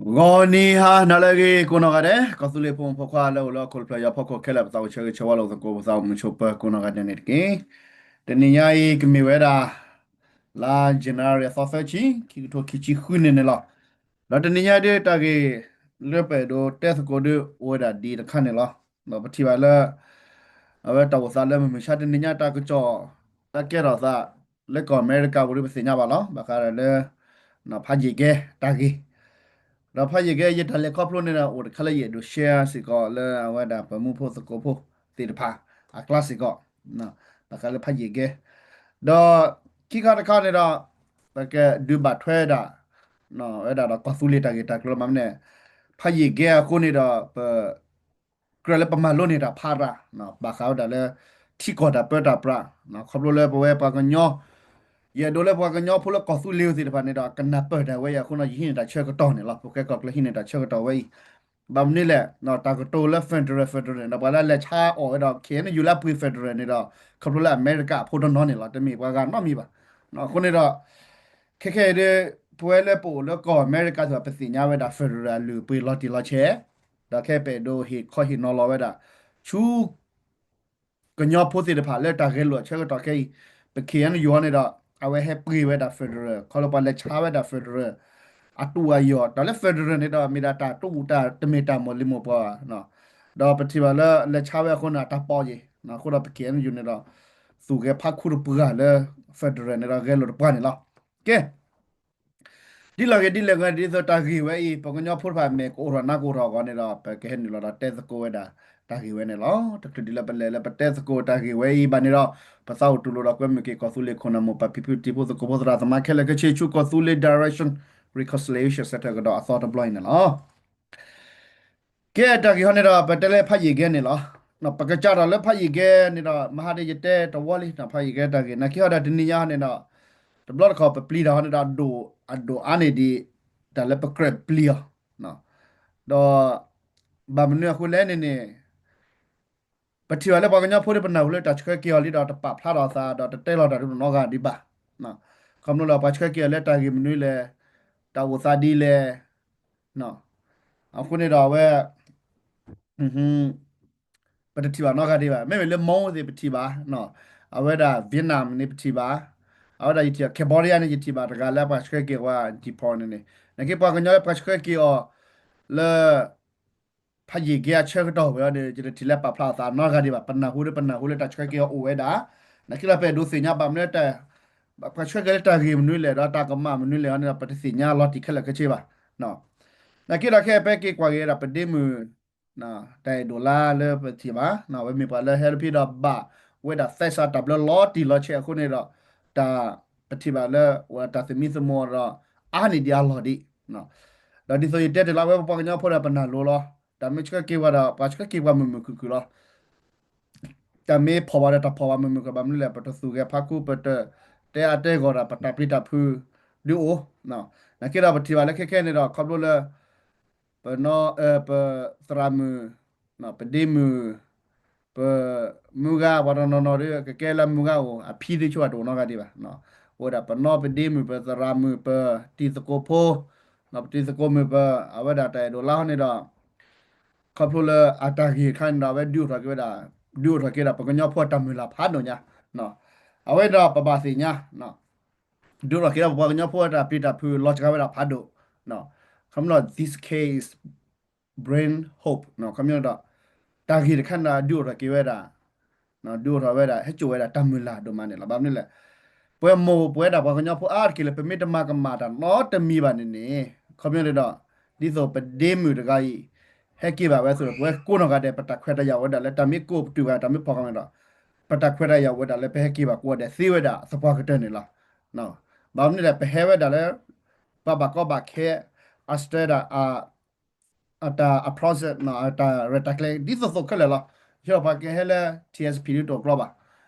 ဂီၤနံၤဟါနၤလၢအဂ့ၤ ကိးနီၢ်ဂၤဒဲး ကီၢ်သူလ့ၤဖိမုၣ်ဖိခွါလၢအိၣ်လၢဟီၣ်ခိၣ်တဖျၢၣ်ညါဖီခိၣ်ခဲလၢာ် ပသးအိၣ်ဆၢဂ့ၤဆၢဝါလိာ်သကိး ပသးအိၣ်မုာ်ဆိးပၢၤကိးနီၢ်ဂၤဒဲးန့ၣ်တက့ၢ်. တနံၤညါအံၤ ကမ့ၢ်ဝဲဒၣ် လါ January အသီသၢဆံ ခံကထိခံဆံဃုန့ၣ်န့ၣ်လီၤ. ဒီးတနံၤညါဒ်တၢ်ဂ့ၢ်လၢပအဲၣ်ဒိးတဲသကိးဒ်အိၣ်ဝဲဒၣ်ဒ်တခါန့ၣ်လီၤ. ဒီးပထံၣ်ဘၣ်လၢ အဝဲတၢ်အိၣ်သးလၢမုၢ်မဆါတနံၤညါ တၢ်ကစီၣ် တၢ်ကဲထီၣ်သး လၢကီၢ်အမဲရကၤပူၤဒ်ပသ့ၣ်ညါဘၣ်လီၤ. ဘၣ်ဃးဒီးလၢ ဖးယံာ်ကဲတၢ်ဂ့ၢ် ဒီးဖးယံာ်ကဲယတၢ်လဲၤခီဖျိန့ၣ်ဒီး အိၣ်တခါလၢယအဲၣ်ဒိး share စ့ၢ်ကီးလၢအဝဲဒၣ်ပမူဖိသကိးဖိသ့ၣ်တဖၣ်အကျါစ့ၢ်ကီး ဘၣ်ဃးလၢဖးယံာ်ကဲ ဒီးခံခါတခါန့ၣ်ဒီး ပကဒုးဘၣ်ထွဲဒၣ် ဝဲဒၣ်ဒီးကီၢ်သူလ့ၤတၢ်ဂ့ၢ်တၢ်ကျိၤလၢမၤမနုၤန့ၣ် ဖးယံာ်ကဲအဃိန့ၣ်ဒီး ပ ကြၢးလၢပမၤလိန့ၢ်တၢ်ဖးတၢ် ဘၣ်ဃးဝဲဒၣ်လၢ ထံကီၢ်တၢ်ပၢတၢ်ပြး ခီဖျိလၢပဝဲပှၤကညီ ယအဲၣ်ဒိးလၢပှၤကညီဖိလၢကီၢ်သူလ့ၤသ့ၣ်တဖၣ်န့ၣ်ဒီး ကနၢ်ပၢၢ်တၢ်ဝဲအံၤအဃိန့ၣ် ယဟံးန့ၢ်တၢ်ဆၢကတီၢ်န့ၣ်လီၤ. ပကဲကီၢ်ကျၢၢ်ဟံးန့ၢ်တၢ်ဆၢကတီၢ်ဝဲအံၤ ဘၣ်မနုၤလဲၣ် တၢ်ကတိၤလၢ federal federal န့ၣ်ဒီး ပှၤလၢအလဲၤဆါအီၣ်ဝဲဒီး ခ့ၣ်အဲၣ်ယူၣ်လၢအပှ့ၤ federal န့ၣ်ဒီး ခီဖျိလၢအမဲရကၤအဖိတနီၤန့ၣ်လီၤ. တမ့ၢ်ပှၤဂၤနီတမံၤဘၣ်. အဃိန့ၣ်ဒီး ခဲခဲအံၤဒ် ပဝဲလၢပအိၣ်လၢကီၢ်အမဲရကၤသ့ၣ်တဖၣ် ပသ့ၣ်ညါဝဲဒၣ် federal အလုၢ်အပှ့ၤလီၤတံၢ်လီၤဆဲး ဒီးခဲအံၤပအဲၣ်ဒိးဟ့ၣ်ခီဟ့ၣ်နီၤလီၤဝဲဒၣ် ဆူ ကညီဖိသ့ၣ်တဖၣ်လၢတၢ်ဂဲၤလိာ်အဆၢကတီၢ်ခဲအံၤ ပ ခ့ၣ်အဲၣ်ယူၣ် ဟီန့ၣ်ဒီး အဝဲဟဲပှ့ၤဝဲဒၣ် federal ခီလၢပှၤလဲၤဆါဝဲဒၣ် federal အတူးအယီၢ် တၢ်လၢ federal န့ၣ်ဒီး မ့ၢ်ဒၣ်တၢ်တူၢ်တၢ်တမ့ၢ်တၢ်မိၢ်လံၤမိၢ်ပှၢ်ဘၣ်. ဒီးပထံၣ်ဘၣ်လၢလဲၤဆါဝဲအဃိန့ၣ် အတၢ်ပီအီၤ အဃိဒီးပ ခ့ၣ်အဲၣ်ယူၣ် န့ၣ်ဒီး သူၣ်ဂဲၤဖးခူတပှၢ်လၢ federal န့ၣ်ဒီး ဂဲၤလိာ်တပှၢ်န့ၣ်လီၤ. ကဲ ဒ်လဲၣ်ဂ့ၤဒ်လဲၣ်ဂ့ၤ ဒ်သိးတၢ်ဂ့ၢ်ဝဲအံၤ ပှၤကညီဖိတဖၣ်မဲာ်ကအိၣ်ထီၣ်နါကအိၣ်ထီၣ်အဂီၢ်န့ၣ်ဒီး ပကဟဲနုာ်လီၤဒီးတဲသကိးဝဲဒၣ် တၢ်ဂ့ၢ်ဝဲန့ၣ်လီၤ. တချုးဒ်လၢပလဲၤလၢပတဲသကိးတၢ်ဂ့ၢ်ဝဲအံၤဘၣ်န့ၣ်ဒီး ပသးအိၣ်တူၢ်လိာ်ဒီးကွဲမုာ်က့ၤကီၢ်သူလ့ၤခိၣ်နၢ်မိၢ်ပၢ်ဖံဖုတံၤဖိသကိးဖိသရၣ်သမါခဲလၢာ်ခဲဆ့ ဆူကီၢ်သူလ့ၤ Direction Reconciliation Centre ကဒီးအသီတဘျီအံၤန့ၣ်လီၤ. ကဲတၢ်ဂ့ၢ်ဟီန့ၣ်ဒီး ပတဲလၢဖးယံာ်ကဲန့ၣ်လီၤ. ပကစးထီၣ်လၢဖးယံာ်ကဲန့ၣ်ဒီး မဟါဒ်ယတဲတဝီလံ ဖးယံာ်ကဲတၢ်ဂ့ၢ် နာ်က့ဟီဒီးတနံၤညါဟီန့ၣ်ဒီး တဘျီတခီၣ်ပပျံၤတၢ်ဟီန့ၣ်ဒီး အဒိၣ်အါန့ၢ်ဒံး တၢ်လၢပကြၢးပျံၤအီၤ ဒီး ဘၣ်မနုၤအဃိလဲၣ်န့ၣ်န့ၣ် ပထံၣ်ဘၣ်လၢပှၤကညီဖိဒီးပနၢ်ဟူလၢတၢ်ဆှၢက့ၤအီၤလံဒီး တပာ်ဖျါထီၣ်အသးဒီးတတဲလီၤတၢ်ဒ်နီတဂၤဒံးဘၣ်. ခီဖျိလၢပှၤဆှၢက့ၤအီၤလၢတၢ်ဂ့ၢ်မနုၤလဲၣ်, တၢ်အိၣ်သးဒ်လဲၣ်. အဃိန့ၣ်ဒီးအဝဲ ပတထံၣ်ဘၣ်နီတဂၤဒံးဘၣ်. မ့မ့ၢ်လၢ Mong သ့ၣ်ပထံၣ်ဘၣ်, အဝဲဒၣ် Vietnam န့ၣ်ပထံၣ်ဘၣ်, အဝဲဒၣ်ယထံၣ် Cambodia န့ၣ် ယထံၣ်ဘၣ်တဂၤလၢပှၤဆှၢက့ၤဝဲ deport န့ၣ်န့ၣ်, နာ်က့ပှၤကညီလၢပှၤဆှၢက့ၤအီၤ လၢ ဖးယံာ်ကဲအဆၢကတီၢ်ဝဲအီၤဒီး ယတထံၣ်လၢပာ်ဖျါအသးနီတဂၤဒံးဘၣ်. ပနၢ်ဟူဒီးပနၢ်ဟူလၢတၢ်ဆှၢက့ၤအီၤအိၣ်ဝဲဒၣ်, နာ်က့ဒီးပအဲၣ်ဒိးသ့ၣ်ညါဘၣ်မနုၤ ပှၤဆှၢက့ၤလၢတၢ်ဂ့ၢ်မနုၤလဲၣ် ဒီးတၢ်ကမၣ်မနုၤလဲၣ်န့ၣ်ဒီး ပတသ့ၣ်ညါလီၤတံၢ်ခဲလၢာ်ခဲဆ့ဘၣ်. နာ်က့ဒီးခဲအံၤပဟဲက့ၤကွၢ်က့ၤဝဲဒၣ်ပဒ့မုၣ် တၢ်အဲၣ်ဒိးလါလၢပထံၣ်ဘၣ်, အဝဲမ့ၢ်ပှၤလၢဟဲလၢဖဲဒီးဘၣ်ဝဲဒၣ်သဲစးတၢ်ဘျၢလီၤတံၢ်လီၤဆဲးအဃိန့ၣ်ဒီး တၢ် ပထံၣ်ဘၣ်လၢ တၢ်သမံသမိးဒီး အါန့ၢ်ဒံးအလီၢ်ဒံး ဒီးဒ်သိးယတဲတ့ၢ်လီၤ အဝဲပပှၤကညီဖိဒီးပနၢ်လိၤလီၤ. တၢ်မ့ၢ်ဆှၢက့ၤပှၤဒီး ပှၤဆှၢက့ၤပှၤမုာ်မုာ်ခုၣ်ခုၣ်လီၤ. တၢ်မ့ၢ်ဖီၣ်ဘၣ်ဒီးတၢ်ဖီၣ်ဘၣ်မုာ်မုာ်ခုၣ် ဘၣ်မနုၤလဲၣ် ပတသူၣ်ဂဲၤဖးခူ ပတတဲအါတဲဂီၢ်ဒီး ပတၢ်ပျံၤတၢ်ဖုးဒုးအိၣ်. နာ်က့ဒီးပထံၣ်ဘၣ်လၢခဲခဲန့ၣ်ဒီး ခီဖျိလၢ ပနီၢ် ပသရၣ်မုၣ် ပဒ့မုၣ် ပမုၢ်ဂၤ ပှၤတနီၤနီၤဒီး ကကဲလၢမုၢ်ဂၤအိၣ် အဖံဒ်ဆိတအိၣ်နီတဂၤဒံးဘၣ်. အိၣ်ဝဲဒၣ်ပနီၢ်ပဒ့မုၣ် ပသရၣ်မုၣ် ပတံၤသကိးဖိ ပတံၤသကိးမုၣ် ပအဝဲဒၣ်တၢ်အဲၣ်ဒိးလါဟီန့ၣ်ဒီး ခီဖျိလၢအတၢ်ဂ့ၢ်တခါန့ၣ်ဒီး အဝဲဒုးအိၣ်ထီၣ်က့ၤဝဲဒၣ် ဒုးအိၣ်ထီၣ်က့ၤဝဲဒၣ် ပှၤကညီဖိအတၢ်မုၢ်လၢ်ဖးဒိၣ်ညါ အဝဲဒီးပဘၣ်သ့ၣ်ညါ ဒုးအိၣ်ထီၣ်က့ၤဝဲဒၣ် ပှၤကညီဖိအတၢ်ပျံၤတၢ်ဖုးလီၤစှၤဝဲဒၣ်ဖးဒိၣ်. ခီဖျိ this case bring hope ခီဖျိဒီး တၢ်ဂ့ၢ်တခါန့ၣ်ဒီး ဒုးအိၣ်ထီၣ်က့ၤဝဲဒၣ် ဒုးအိၣ်ထီၣ်ဝဲဒၣ် ဟဲစိာ်ဝဲဒၣ်တၢ်မုၢ်လၢ်ဒိၣ်မးန့ၣ်လီၤ. ဘၣ်မနုၤလဲၣ် ပဝဲမိၢ်ပဝဲဒၣ်ပှၤကညီဖိအါတက့ၢ်လၢ ပမ့ၢ်တမၤကမၣ်တၢ်နီတမံၤဘၣ်န့ၣ်န့ၣ် ခီဖျိဒီး ဒ်သိးပဒ့မုၣ်တဂၤအံၤ ဟဲက့ၤဘၣ်ဝဲအသိးဒီး ပဝဲကိးနီၢ်ဂၤဒဲး ပတၢ်ခွဲးတၢ်ယာ်အိၣ်ဝဲဒၣ်လၢ တၢ်မ့ၢ်ကိးပတုာ်ဘၣ် တၢ်မ့ၢ်ဖီၣ်ကမၣ်ဒီး ပတၢ်ခွဲးတၢ်ယာ်အိၣ်ဝဲဒၣ်လၢ ပဟဲက့ၤဘၣ်ကိးဂၤဒဲးသ့ဝဲဒၣ်သပှၢ်ကတၢၢ်န့ၣ်လီၤ. ဘၣ်မနုၤလဲၣ် ပဟဲဝဲဒၣ်လၢ ပှၤဘၣ်ကီဘၣ်ခဲ အစတၢဒၣ် အတၢ်အ process အတၢ်ရဲၣ်တၢ်ကျဲၤ ဒ်သိးသိးခဲလၢာ်လီၤ. ယဟီပှၤကဟဲလၢ T S P ဒ်တအိၣ်ကျီဘၣ်.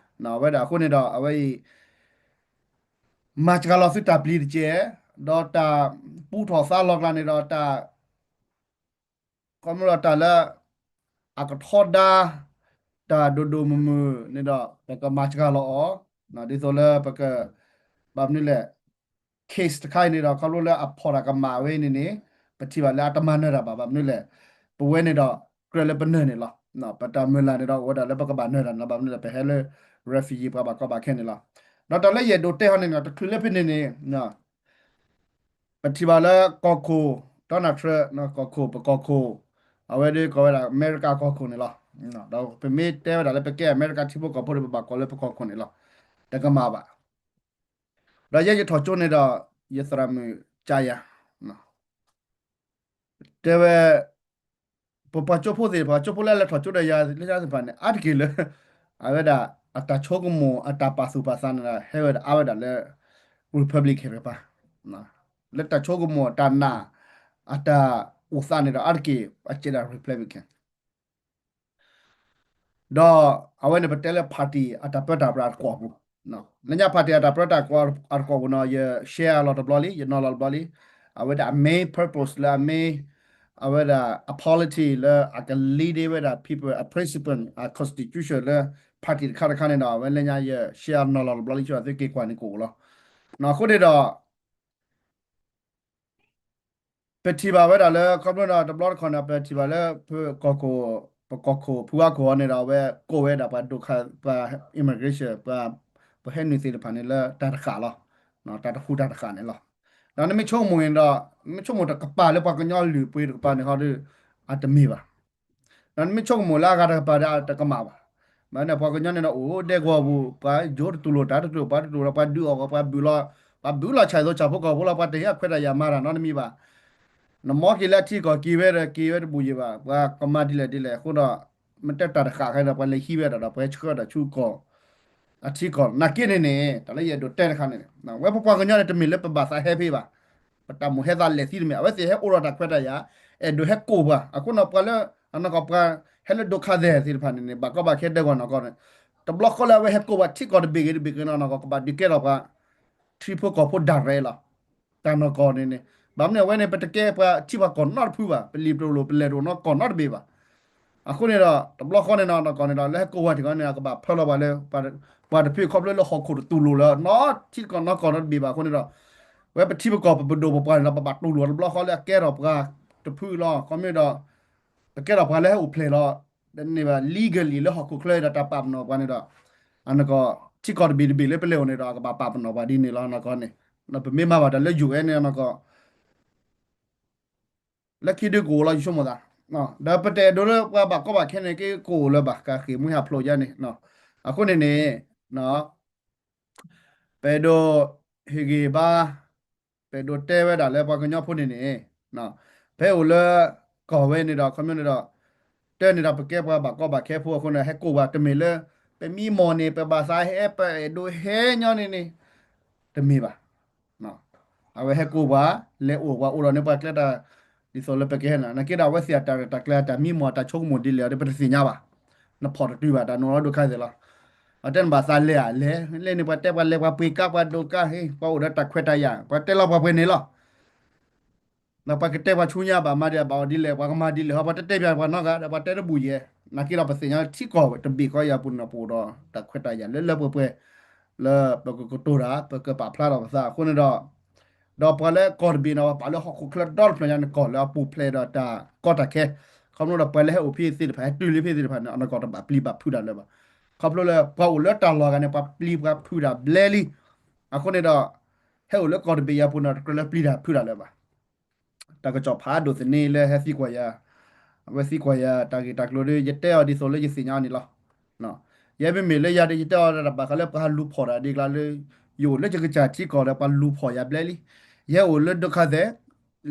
အဝဲဒၣ်အဃိန့ၣ်ဒီး အဝဲအံၤ မၤစှၤလီၤသုတၢ်ပျံၤတက့ၢ်, ဒီးတၢ်ပူထီၣ်သါလီၤကျါန့ၣ်ဒီး တၢ် ခီဖျိဒီးတၢ်လၢ အကထီဒါ တၢ်ဒိၣ်ဒိၣ်မုၢ်မုၢ်န့ၣ်ဒီး ပကမၤစှၤလီၤအီၤ, ဒ်သိးလၢပက ဘၣ်မနုၤလဲၣ် case တခါအံၤန့ၣ်ဒီး ခီဖျိလၢအဖီၣ်တၢ်ကမၣ်ဝဲအံၤန့ၣ်န့ၣ် ပထံၣ်ဘၣ်လၢအတမၤနၢၤတၢ်ဘၣ် ဘၣ်မနုၤလဲၣ်, ပဝဲန့ၣ်ဒီး ကြၢးလၢပနၢၤန့ၣ်လီၤ. ပတၢ်မုၢ်လၢ်န့ၣ်ဒီး အိၣ်ဝဲဒၣ်လၢပကဘၣ်နၢၤတၢ်န့ၣ်လီၤ. ဘၣ်မနုၤလဲၣ် ပဟဲလၢ refugee ပှၤဘၣ်ကီဘၣ်ခဲန့ၣ်လီၤ. ဒီးတၢ်လၢယအဲၣ်ဒိးတဲဟီန့ၣ် တချုးလၢဖဲန့ၣ်န့ၣ် ပထံၣ်ဘၣ်လၢကီၢ်ခိၣ် Donald Trump ကီၢ်ခိၣ် ပကီၢ်ခိၣ် အဝဲဒၣ်ကိးဝဲဒၣ် အမဲရကၤကီၢ်ခိၣ်န့ၣ်လီၤ. ဒီးပမ့ၢ်တဲဝဲဒၣ်လၢပကဲအမဲရကၤထံဖိကီၢ်ဖိဒီး ပဘၣ်ကိးလၢပကီၢ်ခိၣ်န့ၣ်လီၤ. တကမၣ်ဘၣ်. ဒီးယဲယထီၣ်ကၠိန့ၣ်ဒီး ယသရၣ်မုၣ်ကယၤ တဲဝဲ ပပှၤကၠိဖိသ့ၣ်တဖၣ် ကၠိဖိလၢအလဲၤထီၣ်ကၠိဒီးယၤလၢညါသ့ၣ်တဖၣ်န့ၣ် အါတက့ၢ်လၢ အဝဲဒၣ်အတၢ်ဆိကမိၣ် အတၢ်ပာ်သူၣ်ပာ်သးန့ၣ်ဒီး ဟဲဝဲဒၣ်အါဝဲဒၣ်လၢ Republican တကပၤ လၢတၢ်ဆိကမိၣ် တၢ်နာ် အတၢ်အိၣ်သးန့ၣ်ဒီး အါတက့ၢ်အကဲဒၣ် Republican ဒီးအဝဲန့ၣ်ပတဲလၢ party အတၢ်ပၢတၢ်ပြးအတကွီၢ်ပူၤ, လၢညါ party အတၢ်ပၢတၢ်ပြးအတကွီၢ်ပူၤနီၤ ယ share လီၤတဘျီလံ ယနီၤလီၤတဘျီလံ, အဝဲဒၣ်အ main purpose လၢအမ့ၢ် အဝဲဒၣ်အ policy လၢအက lead ဝဲဒၣ် people အ principle အ constitution လၢ party တခါတခါန့ၣ်ဒီး အဝဲလၢညါယ share နီၤလီၤတဘျီလံ ဆိသုက့ၤကွၢ်န့ၣ်ကအိၣ်လီၤ. အဃိန့ၣ်ဒီး ပထံၣ်ဘၣ်ဝဲဒၣ်လၢ ခီဖျိဒီးတဘျီတခီၣ်န့ၣ် ပထံၣ်ဘၣ်လၢ ပကီၢ်ခိၣ် ပကီၢ်ခိၣ်ဖုဝါခိၣ်အီၤန့ၣ်ဒီး အဝဲကိးဝဲဒၣ်ပှၤဒိခါ ပှၤ immigration ပှၤ ပှၤဟဲနုာ်သ့ၣ်တဖၣ်န့ၣ်လၢတၢ်တဃာ်လီၤ. တၢ်တဟူးတၢ်တဃာ်န့ၣ်လီၤ. ဒီးနမ့ၢ်ဆိကမိၣ်န့ၣ်ဒီး နမ့ၢ်ဆိကမိၣ်တကပၤလၢပှၤကညီလုၢ်ပှ့ၤတကပၤန့ၣ်ဟီဒီး အတမ့ၢ်ဘၣ်. ဒီးနမ့ၢ်ဆိကမိၣ်လၢအဂၤတကပၤဒီးတကမၣ်ဘၣ်. မ့ၢ်န့ၣ်ပှၤကညီန့ၣ်ဒီးအိၣ်ဒဲကဝီၤပူၤ ပှၤယိၤတတူၢ်လိာ်တၢ်တတူၢ်လိာ် ပှၤတတူၢ်လိာ်တၢ် ပှၤဒုးအီၣ်ဂီၤ ပှၤဘုၣ်လီၤ ပှၤဘုၣ်လီၤဆၣ်သိးဆၣ်ဖိကီၢ်ဖိလီၤ ပှၤတဟ့ၣ်အခွဲးတၢ်ယာ်မၤတၢ်နီတမံၤဘၣ်. နမ့ၢ်က့ၤလၢအထံကီၢ်က့ၤဝဲဒီးက့ၤဝဲတဘူၣ်ယံၤဘၣ် ပှၤကမၤဒ်လဲၣ်ဒ်လဲၣ်အဃိဒီး မ့ၢ်တဲတၢ်တဃာ်ခဲဒီး ပှၤလဲၤဟံးဝဲဒၣ်ဒီး ပှၤဟဲဆှၢဒီးဆူကီၢ် အထံကီၢ် နာ်က့န့ၣ်န့ၣ် တၢ်လၢယအဲၣ်ဒိးတဲတခါန့ၣ် ဝဲပပှၤကညီန့ၣ် တမ့ၢ်လၢပဘၣ်သးဟဲဖဲဘၣ်. ပတၢ်မိၣ်ဟဲသးလဲၤသံတမ့ၢ် အဝဲသ့ၣ်ဟဲအိၣ်ဒီးတၢ်ခွဲးတၢ်ယာ် အဲၣ်ဒိးဟဲကိးပှၤ အဃိန့ၣ် ပှၤလၢ အနီၢ်ကီၢ်ပှၤ ဟဲလၢဒိခါသဲၣ်သ့ၣ်တဖၣ်န့ၣ်န့ၣ် ဘၣ်ကီဘၣ်ခဲဒဲကဝီၤနီၢ်ကီၢ်န့ၣ် တဘျီဃီလၢအဝဲဟဲကိးပှၤထံကီၢ်တဘ့ၣ်ဂ့ၤတဘ့ၣ်ဂ့ၤနီၢ်ကီၢ် ကဘၣ်ဒုးကဲထီၣ်ပှၤ ထံဖိကီၢ်ဖိ direct လီၤ. တၢ်နီၢ်ကီၢ်န့ၣ်န့ၣ် ဘၣ်မနုၤအဝဲန့ၣ် ပတကဲပှၤထံပှၤကီၢ်နီတဖုဘၣ် ပလံာ်ပလိာ်ပလဲၤတအိၣ်နီၢ်ကီၢ်နီတဘ့ၣ်ဘၣ်. အဃိန့ၣ်ဒီး တဘျီဃီန့ၣ်နီၢ်ကီၢ်န့ၣ်ဒီး လၢဟဲကိးပှၤထံကီၢ်န့ၣ် ကဘၣ်ဖၢလီၤပှၤလၢ ပှၤတဖုခီဖျိလၢဟီၣ်ခိၣ်တတူၢ်လိာ်လၢ နီထံကီၢ်နီၢ်ကီၢ်နီတဘ့ၣ်ဘၣ်အဃိန့ၣ်ဒီး ဝဲပထံပကီၢ်ပပဒိၣ်ပပှၢ်န့ၣ်ဒီး ပဘၣ်တူၢ်လိာ်တဘျီဃီလၢအကဲထီၣ်ပှၤတဖုလီၤ. ခီမ့ၢ်ဒီး ပကဲထီၣ်ပှၤလၢဟဲအိၣ်ဖျဲၣ်လီၤ န့ၣ်ဘၣ် legally လၢဟီၣ်ခိၣ်ချၢဒီးတၢ်ပာ်ပနီၣ်ပှၤန့ၣ်ဒီး အနီၢ်ကီၢ် ထံကီၢ်တဘ့ၣ်တဘ့ၣ်လၢပလဲၤအိၣ်န့ၣ်ဒီး အကဘၣ်ပာ်ပနီၣ်ပှၤဒ်န့ၣ်လီၤနီၢ်ကီၢ်န့ၣ်. ပမ့ၢ်မၤဘၣ်တၢ်လၢ ယူၢ်အဲၣ် န့ၣ်နီၢ်ကီၢ် လၢခံဒုကအိၣ်လီၤ ယဆိကမိၣ်သး ဒီးပတအဲၣ်ဒိးလၢပှၤဘၣ်ကီဘၣ်ခဲန့ၣ် ကကအိၣ်လၢၤဘၣ် ကဃ့ၢ်မှံဟးဖျိးယါန့ၣ်. အဃိန့ၣ်န့ၣ် ပအဲၣ်ဒိးဟ့ၣ်ဂံၢ်ဘါ ပအဲၣ်ဒိးတဲဝဲဒၣ်လၢပှၤကညီဖိန့ၣ်န့ၣ် ပဟဲအိၣ်လၢကီၢ်ဝဲန့ၣ်ဒီး ခီမ့ၢ်န့ၣ်ဒီး တဲန့ၣ်ဒီးပကဲပှၤဘၣ်ကီဘၣ်ခဲဖိအဃိန့ၣ် ဟဲကိးပှၤတမ့ၢ်လၢ ပမံမီၢ်န့ၣ် ပဘၣ်သးဟဲ ပအဲၣ်ဒိးဟဲညီန့ၣ်န့ၣ် တမ့ၢ်ဘၣ်. အဝဲဟဲကိးပှၤ လဲၤအိၣ်ပှၤအိၣ်ဒီးန့ၢ်ပှၤကျဲတၢ် ဒ်သိးလၢပကဟဲန့ၣ် နာ်က့ဒီးအဝဲသ့ၣ်အတၢ်ရဲၣ်တၢ်ကျဲၤအတၢ်မံမီၢ်အတၢ်ဆိကမိၣ်ဒ်လဲၣ်ဒီး ပတသ့ၣ်ညါဘၣ်. နဖီၣ်တတုၤဘၣ်တၢ်နီၢ်လီၤဒိခါသ့ၣ်လီၤ. အတဲနဘၣ်သးလဲၤဧါ လဲၤ လဲၤန့ၣ်ပှၤတဲပှၤလဲၤပှၤပှ့ၤကါပှၤဒိးကါဟ့ ပှၤအိၣ်ဒီးတၢ်ခွဲးတၢ်ယာ် ပှၤတဲလီၤပှၤပှဲၤန့ၣ်လီၤ. ဒီးပှၤကတဲပှၤဆူညါဘၣ်မၤဒ်ဘၣ်အီၤဒ်လဲၣ် ပှၤကမၤဒ်လဲၣ်ဟီ ပှၤတတဲပှၤပှၤနီတဂၤဒီး ပှၤတဲတဘူၣ်ယဲၢ် နာ်က့ဒီးပသ့ၣ်ညါလၢထံကီၢ်တဘ့ၣ်ဃီအံၤအပူၤန့ၣ် ပအိၣ်ဒီးတၢ်ခွဲးတၢ်ယာ်လၢလၢပှဲၤပှဲၤ လၢပကကတိၤတၢ် ပကပာ်ဖျါထီၣ်ပသးအဃိန့ၣ်ဒီး ဒီးပှၤလၢကီၢ်တဘ့ၣ်န့ၣ် ပှၤပာ်လၢဟီၣ်ခိၣ်ချၢဒီတဖျၢၣ်ညါန့ၣ် ကီၢ်လၢအပူၤဖျဲးဒီးတၢ်ကီတၢ်ခဲ ခီဖျိဒီးပှၤလၢဟဲအိၣ်ဖဲသ့ၣ်တဖၣ် ဟဲတုၤလၢဖဲသ့ၣ်တဖၣ်န့ၣ် အနီၢ်ကီၢ်တဘၣ်ပျံၤဘၣ်ဖုးတၢ်လၢၤဘၣ်. ခီဖျိလၢပှၤအိၣ်လၢတၢ်လီၢ်ဂၤန့ၣ် ပှၤပျံၤပှၤဖုးတၢ်ဘျဲလံ. အဃိန့ၣ်ဒီး ဟဲအိၣ်လၢကီၢ်တဘ့ၣ်အံၤအပူၤန့ၣ် တကြၢးလၢပျံၤတၢ်ဖုးတၢ်လၢၤဘၣ်. တၢ်ကစီၣ်ဖးဒိၣ်သန့လၢဟဲသံကွၢ်ယၤ, အဝဲသံကွၢ်ယၤတၢ်ဂ့ၢ်တၢ်ကျိၤဒီး ယတဲအီၤဒ်သိးလၢယသ့ၣ်ညါအီၤန့ၣ်လီၤ. ယဲမ့မ့ၢ်လၢယၤဒီး ယတဲအီၤဒၣ်ဘၣ်ဃးလၢပှၤဟးလူၤဖီၣ်တၢ်ဒ်ကျါလၢ ယအိၣ်လၢယကစၢ်ထံကီၢ်ဒီး ပှၤလူၤဖီၣ်ယၤဘျဲလံ. ယဲအိၣ်လၢဒိခါသဲး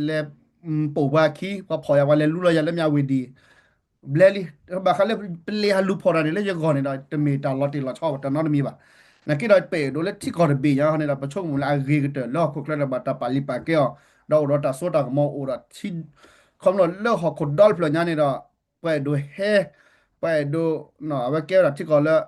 လဲၤပိာ်ပှၤခံ ပှၤဖီၣ်ယၤ ပှၤလဲၤလူလီၤယၤလၢမၠၣ်ဝ့ၢ်ဒံၣ် ဘျဲလံ. ဘၣ်ဃးလၢပလဲၤဟးလူၤဖီၣ်တၢ်န့ၣ်လၢယဂီၢ်န့ၣ်ဒီး တမ့ၢ်တၢ်လီၤတံၢ်လီၤဆဲးတနီတမံၤဘၣ်. နာ်က့ဒီးပအဲၣ်ဒိးလၢထံကီၢ်တဘ့ၣ်ညါန့ၣ်ဒီး ပဆိကမိၣ်လၢအဂ့ၤကတၢၢ်လၢဟီၣ်ခိၣ်ချၢဒီးဘၣ်တၢ်ပာ်လံၤပာ်ကဲအီၤ ဒီးအိၣ်ဒီးတၢ်စိတၢ်ကမီၤအိၣ်ဒီး ခီဖျိလၢဟီၣ်ခိၣ်ဒီတဖျၢၣ်ညါန့ၣ်ဒီး ပအဲၣ်ဒိးဟဲ ပအဲၣ်ဒိး အဝဲကဲဝဲဒၣ်ထံကီၢ်လၢ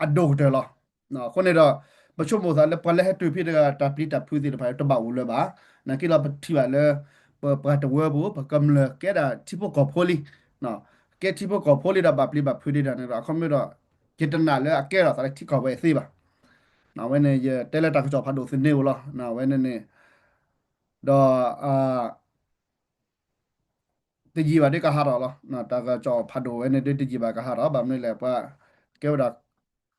အဒိၣ်ကတၢၢ်လီၤ. အဃိန့ၣ်ဒီး ပဆိကမိၣ်သးလၢပှၤလၢဟဲတုၤဖဲတဂၤ တၢ်ပျံၤတၢ်ဖုးသ့ၣ်တဖၣ်တဘၣ်အိၣ်လၢၤဘၣ်. နာ်က့ဒီးပထံၣ်ဘၣ်လၢ ပပှၤတဝၢပူၤ ပကမျၢၢ်ကဲဒၣ်ထံဖိကီၢ်ဖိလံ. ကဲထံဖိကီၢ်ဖိလံဒီးဘၣ်ပျံၤဘၣ်ဖုးဒံးတၢ်န့ၣ်ဒီး အခီပညီဒီး ယတနာ်လၢအကဲထီၣ်သးလၢထံကီၢ်ဝဲသ့ဘၣ်. အဝဲန့ၣ် ယတဲလၢတၢ်ကစီၣ်ဖးဒိၣ်သန့ဧိၤလီၤ. အဝဲန့ၣ်န့ၣ် ဒီး တယံာ်ဘၣ်ဒ်ကဟးထီၣ်လီၤ. တၢ်ကစီၣ်ဖးဒိၣ်ဝဲန့ၣ်ဒ်တယံာ်ဘၣ်ကဟးထီၣ် ဘၣ်မနုၤလဲၣ် ပှၤကဲဝဲဒၣ်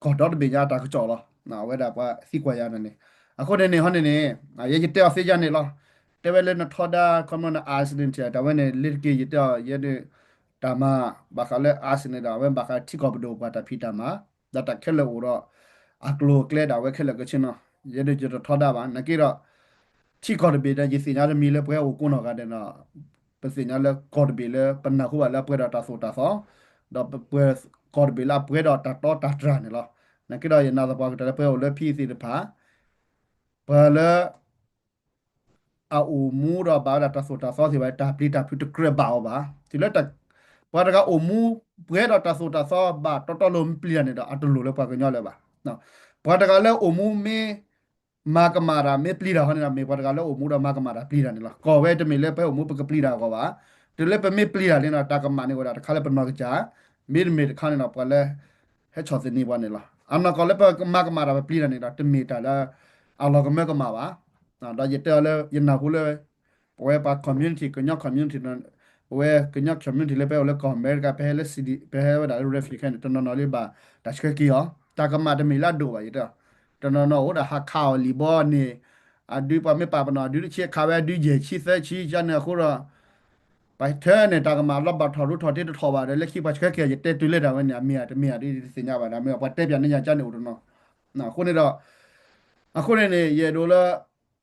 ကီၢ်ဒီတဘ့ၣ်ညါတၢ်ကစီၣ်လီၤ. အဝဲဒၣ်ပှၤသံကွၢ်ယၤန့ၣ်န့ၣ် အဃိန့ၣ်န့ၣ် ဟီန့ၣ်န့ၣ် ယဲယတဲအီၤသ့ယါန့ၣ်လီၤ. တဲဝဲလၢနထီဒါ ခီမီန accident တၢ်ဝဲန့ၣ် လၢတက့ၢ် ယတဲအီၤ ယဲဒၣ် တၢ်မၤ ဘၣ်ဃးလၢ accident ဒီး အဝဲဘၣ်ဃးထံကီၢ်ပဒိၣ်ပှၤတၢ်ဖံးတၢ်မၤ ဒီးတၢ်ခဲလၢာ်အိၣ်ဒီး အကျိၤအကျဲဒၣ်ဝဲခဲလၢာ်ကဆ့နီၤ ယဲဒၣ်ယတထီဒါဘၣ် နာ်က့ဒီး ထံကီၢ်တဘ့ၣ်ဒီး ယသ့ၣ်ညါတမံၤလၢပှၤအိၣ်ကိးနီၢ်ဂၤဒဲးဒီး ပသ့ၣ်ညါလၢကီၢ်တဘ့ၣ်လၢပနၢ်ဟူဘၣ်လၢအပှဲၤဒီးတၢ်သိၣ်တၢ်သီ ဒီးပပှဲၤကီၢ်တဘ့ၣ်လၢအပှဲၤဒီးတၢ်တီတၢ်တြၢ်န့ၣ်လီၤ. နာ်က့ဒီးယနာ်သပှၢ်ကတၢၢ်လၢပှၤအိၣ်လၢဖံသ့ၣ်တဖၣ် ပှၤလၢ အအိၣ်မူဒီးဘၣ်ဝဲဒၣ်တၢ်သိၣ်တၢ်သီသ့ၣ်တဖၣ် တၢ်ပျံၤတၢ်ဖုးတကြၢးဘၣ်အီၤဘၣ်. တုၤလၢ ပှၤတဂၤအိၣ်မူပှဲၤဒီးတၢ်သိၣ်တၢ်သီဘၣ်တီတီလိၤမ့ၢ်ပျံၤတၢ်န့ၣ်ဒီး အတလိၣ်လၢပှၤကညီလၢၤဘၣ်. ပှၤတဂၤလၢအိၣ်မူမ့ၢ် မၤကမၣ်တၢ်မ့ၢ်ပျံၤတၢ်ဟီန့ၣ်ဒီး မ့ၢ်ပှၤတဂၤလၢအိၣ်မူဒီးမၤကမၣ်တၢ်ပျံၤတၢ်န့ၣ်လီၤ. ကီၢ်ဝဲတမ့ၢ်လၢပဟဲအိၣ်မူပကပျံၤတၢ်အဂီၢ်ဘၣ်. တုၤလၢပမ့ၢ်ပျံၤတၢ်န့ၣ်ဒီး တၢ်ကမၣ်န့ၣ်အိၣ်ဒၣ်တခါလၢပနီၢ်ကစၢ် မ့တမ့ၢ်တခါန့ၣ်ဒီး ပှၤလၢ ဟဲဆီၣ်သနံးပှၤန့ၣ်လီၤ. အနီၢ်ကီၢ်လၢပမၤကမၣ်တၢ်ပပျံၤတၢ်န့ၣ်ဒီး တမ့ၢ်တၢ်လၢ အလီၤကမၢကမၣ်ဘၣ်. ဒီးယတဲအီၤလၢယနၢ်ဟူလၢ ပဝဲပှၤ community ကညီ community ပဝဲကညီ community လၢပဟဲအိၣ်လၢကီၢ်အမဲရကၤ ပဟဲလၢ city ပဟဲဝဲဒၣ်လၢ refugee ခဲန့ၣ် တနီၤနီၤလၢဘၣ်တၢ်ဆှၢက့ၤအီၤ တၢ်ကမၣ်တမ့ၢ်လၢအဒိၣ်ဘၣ်ယတဲ. တနီၤနီၤအိၣ်ဒီးဟးခးအီၤလံာ်ဘီန့ၣ် အဒုပှၤမ့ၢ်ပာ်ပနီၣ် အဒုတဆံခးဝဲအဒုယဲၢ်ဆံသၢဆံယါန့ၣ်အဃိဒီး ပှၤထၢန့ၣ် တၢ်ကမၣ်လီၤဘၣ်ထီၣ်ရူထီၣ်တ့တထီၣ်ဘၣ်ဒီး လၢခံပှၤဆှၢက့ၤယတဲတုၤလၢတၢ်ဝဲန့ၣ် အမ့ၢ်ဧါတမ့ၢ်ဧါဒ်တသ့ၣ်ညါဘၣ်ဒီး မ့ၢ်ပှၤတဲပၠးန့ၢ်ယၤကန့ၣ်အိၣ်တနီၤ. အဃိန့ၣ်ဒီး အဃိန့ၣ်န့ၣ် ယအဲၣ်ဒိးလၢ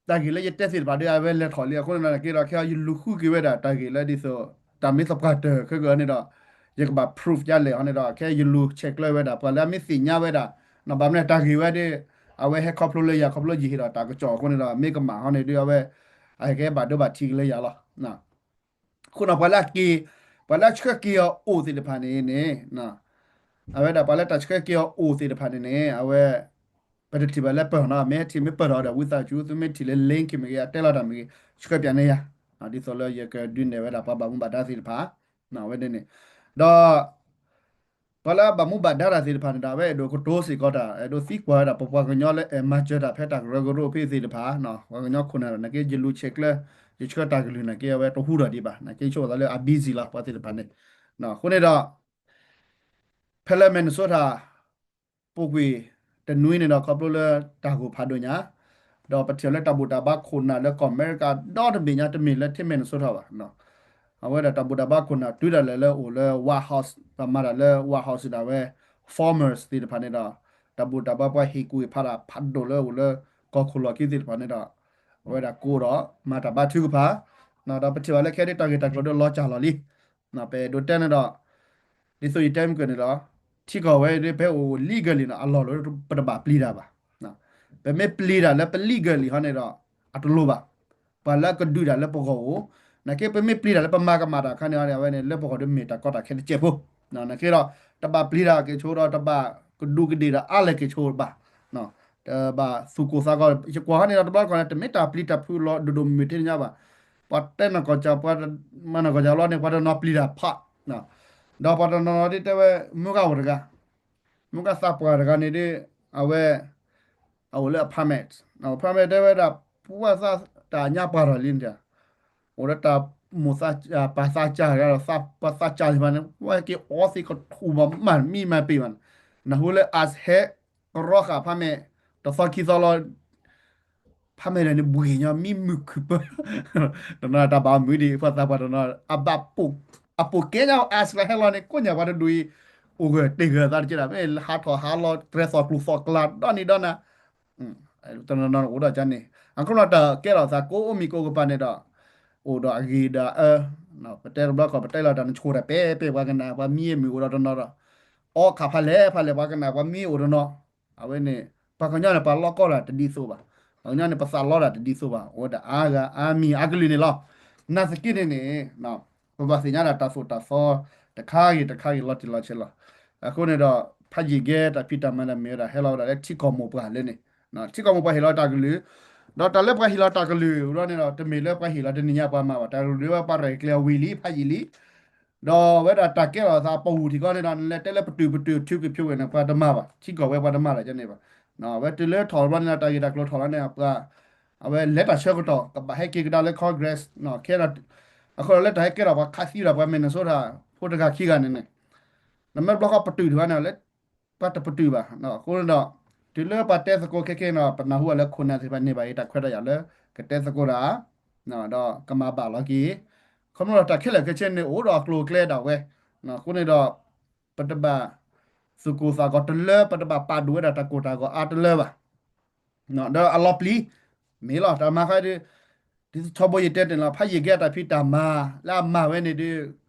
တၢ်ဂ့ၢ်လၢယတဲသ့ၣ်တဖၣ်ဒီး အဝဲလဲၤထီၣ်လံ အဃိန့ၣ်ဒီး နာ်က့ဒီး ခဲအံၤယလူၤဃုက့ၤဝဲဒၣ်တၢ်ဂ့ၢ်လၢဒ်သိး တၢ်မ့ၢ်သပှၢ်တၢၢ်ခဲကနံၣ်ဒီး ယကဘၣ် proof ယလဲၣ်ဟီန့ၣ်ဒီး ခဲအံၤယလူၤဆဲးကျၢဝဲဒၣ် ပှၤလၢအမ့ၢ်သ့ၣ်ညါဝဲဒၣ် ဘၣ်မနုၤတၢ်ဂ့ၢ်ဝဲဒီး အဝဲဟဲခီဖျိလၢယၤခီဖျိယဟ့ၣ်ဒီးတၢ်ကစီၣ်အဃိန့ၣ်ဒီး မ့ၢ်ကမၣ်ဟီန့ၣ်ဒီး အဝဲ အကဲဘၣ်ဒိဘၣ်ထံးက့ၤလၢယၤလီၤ. အဃိန့ၣ် ပှၤလၢအက့ၤ ပှၤလၢအဆှၢက့ၤအီၤအိၣ်သ့ၣ်တဖၣ်န့ၣ်န့ၣ် အဝဲဒၣ်ပှၤလၢတၢ်ဆှၢက့ၤအီၤအိၣ်သ့ၣ်တဖၣ်န့ၣ်န့ၣ် အဝဲ ပတထံၣ်ဘၣ်လၢပၢၢ်နီၤ မ့ၢ်ဟဲထံၣ်မ့ၢ်ပၢၢ်ထီၣ်ဒီး ဝံသးစူၤ သုမ့ၢ်ထံၣ်လၢ link မ့ၢ်ဂ့ၤ အတဲလီၤတၢ်မ့ၢ်ဂ့ၤ ဆှၢပၠးန့ၢ်ယၤ ဒ်သိးလၢယကဒုးနဲၣ်ဝဲဒၣ်ပှၤဘၣ်မူဘၣ်ဒါသ့ၣ်တဖၣ် အဝဲန့ၣ်န့ၣ် ဒီး ပှၤလၢအဘၣ်မူဘၣ်ဒါတၢ်သ့ၣ်တဖၣ်န့ၣ်ဒီး အဝဲအဲၣ်ဒိးကတိၤစ့ၢ်ကီးတၢ် အဲၣ်ဒိးသံကွၢ်ဝဲဒၣ် ပပှၤကညီလၢအဲၣ်မၤစၢၤတၢ်ဖဲတၢ်ကရၢကရိဖဲသ့ၣ်တဖၣ် ပှၤကညီခိၣ်နၢ်ဒီး နာ်က့ ယလူၤဆဲးကျၢ ယဆှၢတၢ်ကလုၢ်နာ်က့ အဝဲတဟူထီၣ်ဒံးဘၣ် နာ်က့ဆိဝဲသးလၢအ busy လီၤ ပှၤသ့ၣ်တဖၣ်န့ၣ် အဃိန့ၣ်ဒီး ဖဲလၢ Minnesota ပူၤကွံာ်တနွံန့ၣ်ဒီး ခီဖျိလၢတၢ်ဂိၢ်ဖးဒိၣ်ညါ ဒီးပထံၣ်လၢတၢ်ဘူၣ်တၢ်ဘါခိၣ်နၢ်လၢကီၢ်အမဲရကၤဒီတဘ့ၣ်ညါ တမ့ၢ်လၢထံ Minnesota ဘၣ် အဝဲဒၣ်တၢ်ဘူၣ်တၢ်ဘါခိၣ်နၢ် တုၤဒၣ်လဲာ်လၢအိၣ်လၢ White House ဒီးမၤတၢ်လၢ White House ဒၣ်ဝဲ farmers သ့ၣ်တဖၣ်န့ၣ်ဒီး တၢ်ဘူၣ်တၢ်ဘါပှၤဟ့ၣ်ကူၣ်ဟ့ၣ်ဖးတၢ်ဖးဒိၣ်လၢအိၣ်လၢကီၢ်ခိၣ်လီၢ်ခံသ့ၣ်တဖၣ်န့ၣ်ဒီး အဝဲဒၣ်ကိးဒီးမၤတၢ်ဘါထုကဖၣ် ဒီးပထံၣ်ဘၣ်လၢခဲဒ်တၢ်ဂ့ၢ်တၢ်ကျိၤဒီးလီၤစၢ်လီၤလံ ပအဲၣ်ဒိးတဲန့ၣ်ဒီး ဒ်သိးယတဲမုၢ်ကၢၢ်န့ၣ်လီၤ ထံကီၢ်ဝဲဒၣ်ပဟဲအိၣ် legally န့ၣ် အလီၢ်လၢ ပတဘၣ်ပျံၤတၢ်ဘၣ်. ပမ့ၢ်ပျံၤတၢ်လၢပ legally ဟီန့ၣ်ဒီး အတလိၣ်ဘၣ်. ပှၤလၢအကဒုးတၢ်လၢပဂီၢ်အိၣ်, နာ်က့ပမ့ၢ်ပျံၤတၢ်လၢပမၤကမၣ်တၢ်အခါန့ၣ် အဝဲန့ၣ် လၢပဂီၢ်ဒီးမ့ၢ်တၢ်ကီတၢ်ခဲတစဲးဖိ, နာ်က့ဒီး တဘၣ်ပျံၤတၢ်က့ၤဆိဒီး တဘၣ်ကဒူးကဒ့ၣ်ဒီးအါလဲၣ်က့ၤဆိဘၣ် တဘၣ်သူၣ်ကိၢ်သးဂီၤ ယကွၢ်ဟီန့ၣ်ဒီး တဘျီတခီၣ်န့ၣ် တမ့ၢ်တၢ်ပျံၤတၢ်ဖုးလီၤဒိၣ်ဒိၣ်မုၢ်မုၢ်ထဲန့ၣ်ညါဘၣ်. ပှၤတဲနီၢ်ကီၢ်စၢ် ပှၤမၤနီၢ်ကီၢ်စၢ်လီၤန့ၣ် ပှၤတနီၤပျံၤတၢ်ဖး, ဒီးပှၤတနီၤနီၤဒ်တဲဝဲ မုၢ်ဂၤအိၣ်တဂၤ, မုၢ်ဂၤသးပှၢ်တဂၤန့ၣ်ဒ် အဝဲ အအိၣ်လၢ apartment, apartment တဲဝဲဒၣ် ပှၤသးတၢ်ညါပှၢ်ထီၣ်လံန့ၣ် အိၣ်ဒီးတၢ်မိၢ်သး ပၢ်သးစၢ်တဂၤဒီး ပှၤသးစၢ်သ့ၣ်တဖၣ်န့ၣ် ဝဲက့ၤအီသံးကထူၣ်မး မၤမံမၤပ့ၤဘၣ်န့ၣ်, နၢ်ဟူလၢ as ဟဲကရီဃာ် apartment တသီခံသီလီၤ apartment န့ၣ် ဘှံးညီ မံမုာ်ခုၣ်ပၢၢ်, တနီၤတၢ်ဘၣ်မုာ်ဒံး ပှၤသးပှၢ်တနီၤ အဘၣ်ပိာ် အပိာ်ကဲညါ as လၢဟဲလီၤန့ၣ် ကိးညါပှၤတဒူၣ်အံၤ အိၣ်ဂၢၢ်တ့ၢ်ဂၢၢ်သးတက့ၢ်ဒၣ် မ့ၢ်ဟးထီၣ်ဟးလီၤ တြဲၤသီၣ်ကျူၣ်သီၣ်ကျါ ဒီနံၤဒီနၤ တနီၤနီၤအိၣ်ဒီးကန့ၣ် အခိၣ်လီၤတၢ်ကဲထီၣ်သးကိးအိၣ်မံၤကိးကပၤန့ၣ်ဒီး အိၣ်ဒီးအဂ့ၤဒီးအအၢ, ပတဲတဘျီခီၣ် ပတဲလီၤတၢ်နဆိၣ်တၢ်ပဲပဲ ပှၤကနၣ် ပှၤမံမုာ်အိၣ်ဒီးတနီၤဒီး အီခးဖးလဲၢ်ဖးလဲၢ် ပှၤကနၣ် ပှၤမံအိၣ်တနီၤ, အဝဲန့ၣ် ပှၤကညီန့ၣ် ပှၤလီကီတၢ်တဒ်သိးဘၣ်, ပှၤကညီန့ၣ် ပသးလီတၢ်တဒ်သိးဘၣ်, အိၣ်ဝဲဒၣ်အါဂၤအါမံၤအကလုာ်န့ၣ်လီၤ. နာ်သက့န့ၣ်န့ၣ် ပဘၣ်သ့ၣ်ညါဒၣ်တၢ်သိၣ်တၢ်သီ တခါဂ့ၤတခါဂ့ၤ လီၤတံၢ်လီၤဆဲးလီၤ. အဃိန့ၣ်ဒီး ဖးယံာ်ကဲ တၢ်ဖံးတၢ်မၤန့ၣ် မ့ၢ်ဝဲဒၣ်ဟဲလီၤဝဲဒၣ်လၢထံကီၢ်မိၢ်ပှၢ်လၢန့ၣ်, ထံကီၢ်မိၢ်ပှၢ်ဟ့ၣ်လီၤတၢ်ကလုၢ်, ဒီးတၢ်လၢပှၤဟ့ၣ်လီၤတၢ်ကလုၢ်ဝဲန့ၣ်ဒီး တမ့ၢ်လၢပှၤဟ့ၣ်လီၤတနံၤညါပှၤမၤဘၣ်, တၢ်ကလုၢ်လၢပှၤရဲၣ်ကျဲၤအဝံၤလံ ဖးယံာ်လံ, ဒီးဝဲဒၣ်တၢ်ကဲထီၣ်သးပူၤထံကီၢ်န့ၣ်ဒီး နလဲၤတဲလၢပတုာ်ပတုာ်ထုကဖၠိဝဲန့ၣ် ပှၤတမၤဘၣ်, ထံကီၢ်ဝဲပှၤတမၤတၢ်ကန့ၣ်ဘၣ်. အဝဲတုၤလၢထီၣ်တဘျီန့ၣ်ဒီး တၢ်ဂ့ၢ်တၢ်ကျိၤထီၣ်လီၤန့ၣ် ပှၤ အဝဲလဲၤတၢ်ဆၢကတီၢ် ကဘၣ်ဟဲက့ၤကဒါလၢ Congress ခဲဒီး အဃိဒီးလၢတၢ်ဟဲကဲထီၣ်ပှၤခးသံဒီးပှၤ Minnesota ဖိတဂၤခံဂၤန့ၣ်န့ၣ် နမ့ၢ်ဘျီဃီပတုာ်တဂၤန့ၣ် ပှၤတပတုာ်ဘၣ်. အဃိန့ၣ်ဒီး တုၤလၢပှၤတဲသကိးခဲခဲန့ၣ် ပနၢ်ဟူဘၣ်လၢခိၣ်နၢ်သ့ၣ်တဖၣ်န့ၢ်ဘၣ်အံၤတၢ်ခွဲးတၢ်ယာ်လၢ ကတဲသကိးတၢ် ဒီးကမၤဘၣ်လီၤက့ၤ ခီဖျိတၢ်ခဲလၢာ်ခဲဆ့န့ၣ် အိၣ်ဒီးအကျိၤအကျဲဒၣ်ဝဲ. အဃိန့ၣ်ဒီး ပတဘၣ်သူၣ်ကိၢ်သးဂီၤတလၢ ပတဘၣ်ပာ်ဒိၣ်ဝဲဒၣ်တၢ်ကိၢ်တၢ်ဂီၤအါတလၢဘၣ်. ဒီးအလီၤပျံၤ မ့ၢ်လီၤ တၢ်မၤခါဒီး ဒ်သိးထီဘိယတဲတ့ၢ်လီၤ ဖးယံာ်ကဲအတၢ်ဖံးတၢ်မၤ လၢအမၤဝဲန့ၣ်ဒီး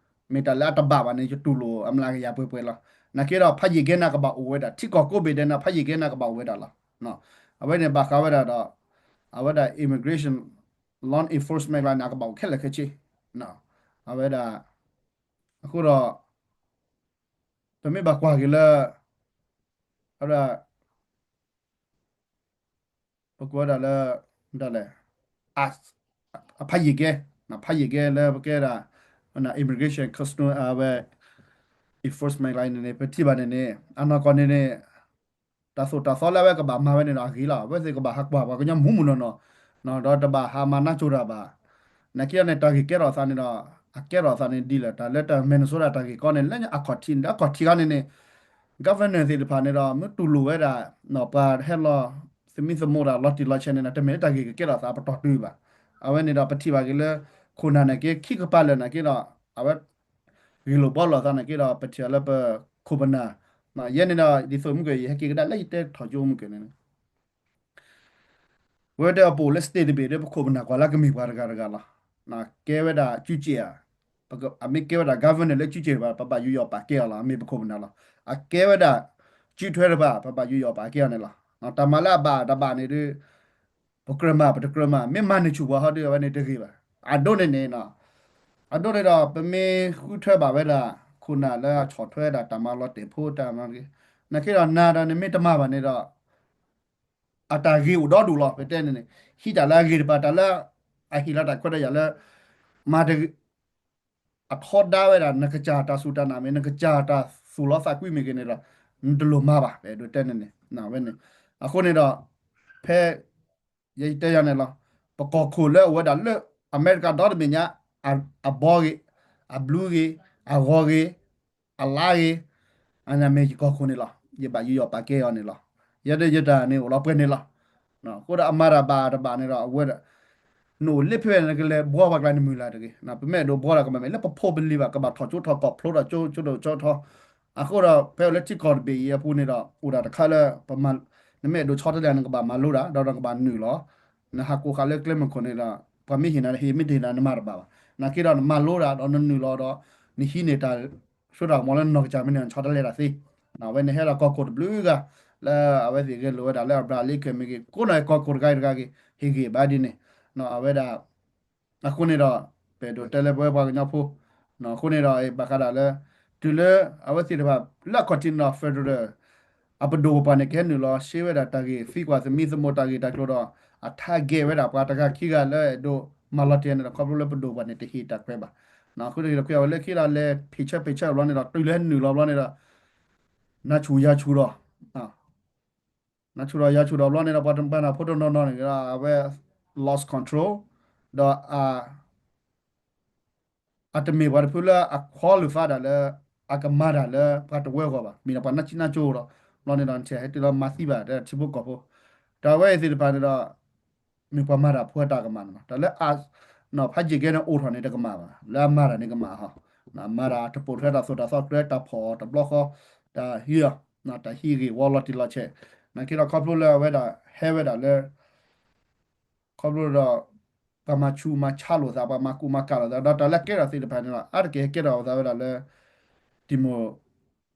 မ့ၢ်တၢ်လၢအတဘၣ်ဘၣ်န့ၣ် ယတူၢ်လိာ်အမျးကယၤပှဲၤပှဲၤလီၤ. နာ်က့ဒီး ဖးယံာ်ကဲန့ၣ်ကဘၣ်အိၣ်ဝဲဒၣ် ထံကီၢ်ကိးဘ့ၣ်ဒဲးန့ၣ် ဖးယံာ်ကဲန့ၣ်ကဘၣ်အိၣ်ဝဲဒၣ်လီၤ. အဝဲန့ၣ်ဘၣ်ဃးဝဲဒၣ်ဒီး အဝဲဒၣ် immigration law enforcement လီၤန့ၣ် အကဘၣ်အိၣ်ခဲလၢာ်ခဲဆ့ အဝဲဒၣ် အဃိဒီး ပမ့ၢ်ဘၣ်ကွၢ်က့ၤလၢ အဝဲဒၣ် ပကွၢ်ဝဲဒၣ်လၢ ဒ်လဲၣ် အ အဖးယံာ်ကဲ ဖးယံာ်ကဲလၢပကဲဒၣ် immigration custom အဝဲ enforcement လီၤန့ၣ်န့ၣ် ပထံၣ်ဘၣ်န့ၣ်န့ၣ် အနီၢ်ကီၢ်န့ၣ်န့ၣ် တၢ်သိၣ်တၢ်သီလၢအဝဲကဘၣ်မၤဝဲန့ၣ်ဒီးအဂ့ၤလီၤ. အဝဲသ့ၣ်ကဘၣ်ဟးကွၢ်ပှၤကညီမူးမူးနီၢ်နီၢ် ဒီးတဘၣ်ဟးမၤနၢ်ကၠိတၢ်ဘၣ်. နာ်က့န့ၣ် တၢ်ဂ့ၢ်ကဲထီၣ်သးန့ၣ်ဒီး အကဲထီၣ်သးန့ၣ်ဒ်လဲၣ် တၢ်လၢတၢ် Minnesota တၢ်ဂ့ၢ်ကီန့ၣ် လၢအခီၣ်ထံး အခီၣ်ထံးခါန့ၣ်န့ၣ် governor သ့ၣ်တဖၣ်န့ၣ်ဒီး မ့ၢ်တူၢ်လိာ်ဝဲဒၣ် ပှၤဟဲလီၤ သမံသမိးတၢ်လီၤတံၢ်လီၤဆဲးန့ၣ်ဒီး တမ့ၢ်လၢတၢ်ဂ့ၢ်ကကဲထီၣ်သးပတီၢ်တုၤဘၣ်. အဝဲန့ၣ်ဒီးပထံၣ်ဘၣ်က့ၤလၢ ခိၣ်နၢ်န့ၣ်က့ ခံကပၤလၢာ်နာ်က့ဒီး အဝဲ ဂ့ၢ်လိာ်ဘှီလိာ်သးနာ်က့ဒီး ပထံၣ်အီၤလၢပခိၣ်ပနၢ် ယဲန့ၣ်ဒီး ဒ်သိးမုၢ်ကၢၢ် ယဟဲက့ၤကဒါလၢယတဲထီၣ်ကၠိမုၢ်ကၢၢ်န့ၣ် ဝဲဒၣ်အပူၤလၢ state တဘ့ၣ်ဒီး ပခိၣ်ပနၢ်ကွၢ်လၢကမ့ၢ်ပှၤတဂၤတဂၤလီၤ. ကဲဝဲဒၣ် ကၠူကၠ့ၣ်ဧါ, အမ့ၢ်ကဲဝဲဒၣ် governor လၢကၠူကၠ့ၣ်တဖၣ် ပဘၣ်ယူးယီၣ်ပာ်ကဲအီၤလီၤ. အမ့ၢ်ပခိၣ်ပနၢ်လီၤ. အကဲဝဲဒၣ် ကၠူထွဲတဖၣ် ပဘၣ်ယူးယီၣ်ပာ်ကဲအီၤန့ၣ်လီၤ. တၢ်မၤလၢအဘၣ်တဘၣ်န့ၣ်ဒီး ပကြၢးမၤ ပတကြၢးမၤ မ့ၢ်မၤန့ၢ်ဆူၣ်ပှၤဟီဒီး အဝဲန့ၣ်တဂ့ၤဘၣ်. အဒိန့ၣ်န့ၣ် အဒိန့ၣ်ဒီး ပမ့ၢ်ဃုထၢဘၣ်ဝဲဒၣ် ခိၣ်နၢ်လၢအဆီၣ်ထွဲဒၣ်တၢ်မၤလီၤတဲာ်ဖိတၢ်မၤ နာ်က့ဒီးနၤဒီးနမ့ၢ်တမၤဘၣ်န့ၣ်ဒီး အတၢ်ဂ့ၤအိၣ်ဒီဒူၣ်လီၤ. ပတဲန့ၣ်န့ၣ် ဟံးတၢ်လၢအဂ့ၤတပၤ တၢ်လၢအဟ့ၣ်လီၤတၢ်ခွဲးတၢ်ယာ်လၢ မၤတဂ့ၤ အထီဒါဝဲဒၣ် နကစၢ်တၢ်စူၢ်တၢ်နာ်မ့ၢ် နကစၢ်တၢ်သူၣ်လီသးကွံမ့ၢ်ဂ့ၤန့ၣ်ဒီး နတလိၣ်မၤဘၣ် ပအဲၣ်ဒိးတဲန့ၣ်န့ၣ် ဝဲန့ၣ် အဃိန့ၣ်ဒီး ဖဲ ယတဲယၤန့ၣ်လီၤ. ပကီၢ်ခိၣ်လၢအဝဲဒၣ်လၢ အမဲရကၤဒီတဘ့ၣ်ညါ အဘီဂ့ၤ အဘျုးဂ့ၤ အဂီၤဂ့ၤ အလါဂ့ၤ အန့ၣ်မ့ၢ်ယကီၢ်ခိၣ်န့ၣ်လီၤ. ယဘၣ်ယူးယီၣ်ပာ်ကဲအီၤန့ၣ်လီၤ. ယဲဒၣ်ယတၢ်န့ၣ်အိၣ်လီၤပှဲၤန့ၣ်လီၤ. အဃိဒီးအမၤတၢ်ဘၣ်တဘၣ်န့ၣ်ဒီး အဝဲဒၣ် နအိၣ်လၢဖဲန့ၣ် နကလဲၤဘှီပှၤကျါန့ၣ်မုၢ်လၢ်တဂ့ၤ. ပမ့ၢ်အဲၣ်ဒိးဘှီဒီးကမၤမ့ၢ် လၢပဖိပလံၤဘၣ် ကဘၣ်ထီၣ်ကၠိထီၣ်ကီၢ်ဖျိဒီးကၠိကၠိဒိၣ်ကၠိထီ အဃိဒီး ဖဲအိၣ်လၢထံကီၢ်တဘ့ၣ်အံၤအပူၤန့ၣ်ဒီး အိၣ်ဒၣ်တခါလၢ ပမၤ နမ့ၢ်အဲၣ်ဒိးဆီတလဲ နကဘၣ်မၤလိတၢ် ဒီးနကဘၣ်နုာ်လီၤ နဟးကိးဃာ်လၢကျဲမုၢ်ခိၣ်န့ၣ်ဒီး ပှၤမ့ၢ်ဟ့ၣ်နၤဟ့ၣ် မ့ၢ်တဟ့ၣ်နၤနမၤတဘၣ်ဘၣ်. နာ်က့ဒီးနမၤလိတၢ် ဒီးနနုာ်လီၤဒီး နဟံးန့ၢ်တၢ်စိတၢ်ကမီၤလၢနနီၢ်ကစၢ်မ့ၢ်န့ၣ် နဆီတလဲတၢ်သ့. အဝဲန့ၣ်ဟဲဒီးကီၢ်ခိၣ်တဘျုးဂၤ လၢအဝဲသ့ၣ်ဂဲၤလိာ်ဝဲဒၣ်လၢအဘြၤလ့ခဲၣ်မ့ၢ်ဂ့ၤ ကိးနီၢ်ကီၢ်ခိၣ်တဂၤအံၤတဂၤဂ့ၤ ဟ့ၣ်ဂ့ၤဘၣ်ဒ်န့ၣ် အဝဲဒၣ် အဃိန့ၣ်ဒီး ပအဲၣ်ဒိးတဲလၢပဝဲပှၤကညီဖိ အဃိန့ၣ်ဒီး ဘၣ်ဃးဒၣ်လၢ တုၤလၢအဝဲသ့ၣ်တဖၣ် လၢအခီၣ်ထံးန့ၣ်ဒီး federal အပဒိၣ်ပပှၢ်န့ၣ် ကဟဲနုာ်လီၤ ရှဲဝဲဒၣ်တၢ်ဂ့ၢ်သံကွၢ်သမံသမိးတၢ်ဂ့ၢ်တၢ်ကျိၤဒီး အtargetဝဲဒၣ်ပှၤတဂၤခံဂၤလၢအဲၣ်ဒိးမၤလီၤတဲာ်န့ၣ်ဒီး ခီဖျိလၢပဒိၣ်ပပှၢ်န့ၣ် တဟ့ၣ်တၢ်ခွဲးဘၣ်. အဃိန့ၣ်ဒီး ခွဲးအဝဲလၢခံဒီးလဲၤဖ့ၣ်ဆၢဖ့ၣ်ဆၢဘျီန့ၣ်ဒီး တုၤလၢဟဲနုာ်လီၤဘျီန့ၣ်ဒီး နၢ်ဆူၣ်ယၢ်ဆူၣ်ဒီး နၢ်ဆူၣ်ဒီးယၤဆူၣ်ဒီးဘျီန့ၣ်ဒီး ပှၤတပၤနၢ်ဖိတနီၤနီၤန့ၣ်ဒီး အဝဲ lost control ဒီး အတမ့ၢ်ပှၤတဖုလၢအ qualify ဒၣ်လၢ အကမၤတၢ်လၢပှၤတဝၢအဂီၢ်ဘၣ်. မ့ၢ်ဒီးပှၤနၢ်ဆံနၢ်ကၠိဒီး ဘျီန့ၣ်ဒီး နထံၣ်ဟဲတုၤလီၤမၤသံဘၣ်ဒီးထံဖိကီၢ်ဖိ ဒီးအဝဲအံၤသ့ၣ်တဖၣ်န့ၣ်ဒီး မ့ၢ်ပှၤမၤတၢ်ဖိအတၢ်ကမၣ်န့ၣ်လီၤ. တၢ်လၢအ ဖးယံာ်ကဲန့ၣ်အိၣ်ထီၣ်န့ၣ်တကမၣ်ဘၣ်. လၢအမၤတၢ်န့ၣ်ကမၣ်ဟီ မၤတၢ်တပိာ်ထွဲတၢ်သိၣ်တၢ်သီကြၢး တၢ်ဖီၣ်အီၤတဘျီဃီ တၢ်ဟံးအီၤ တၢ်ဟံးဂ့ၢ်ဝီလီၤတံၢ်လီၤဆဲး နာ်က့ဒီးခီဖျိလၢအဝဲဒၣ်ဟဲဝဲဒၣ်လၢ ခီဖျိဒီး ပှၤမၤဆူးမၤဆါလိာ်သး ပှၤမၤကူးမၤကၤလိာ်သး ဒီးတၢ်လၢအကဲထီၣ်သ့ၣ်တဖၣ်န့ၣ်လီၤ. အါတက့ၢ်ဟဲကဲထီၣ်အသးဝဲဒၣ်လၢ ဒံၣ်မိၣ်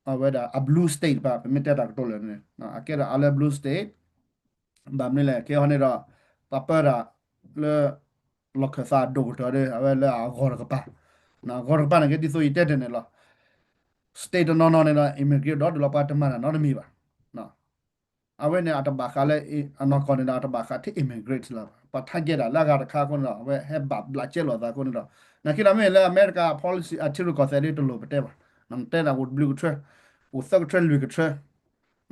အဝဲဒၣ်အ blue state တဖၣ် ပမ့ၢ်တဲတၢ်ကတိၤလၢာ်န့ၣ် အကဲထီၣ်အါလၢ blue state ဘၣ်မနုၤလဲၣ် ကဲဟီန့ၣ်ဒီး ပှၤပၢတၢ်လၢ လီၢ်ခၢၣ်သးဒိၣ်ကတၢၢ်ဒီး အဝဲလၢအဂီၢ်တကပၤ အဂီၢ်တကပၤန့ၣ်က့ ဒ်သိးယတဲတ့ၢ်န့ၣ်လီၤ. state တနီၤနီၤန့ၣ်ဒီး immigrant ဒီဒုးလီၤပှၤတမၤတၢ်နီတမံၤဘၣ်. အဝဲန့ၣ်အတဘၣ်ဃးလၢ အနီၢ်ကီၢ်န့ၣ်ဒီး အတဘၣ်ဃးထဲ immigrant လၢၤဘၣ်. ပှၤ target ဒၣ်လၢအဂၤတခါအဃိန့ၣ်ဒီး အဝဲဟဲဘၣ်ဘျးကဲလိာ်သးအဃိန့ၣ်ဒီး နာ်က့ဒီးမ့ၢ်လၢအမဲရကၤ policy အထံရူၢ်ကီၢ်သဲးဒ်တလိၣ်ပတဲဘၣ်. နတဲဒၣ်အိၣ်တဘျုးကထၢ အိၣ်သၢကထၢလွံၢ်ကထၢ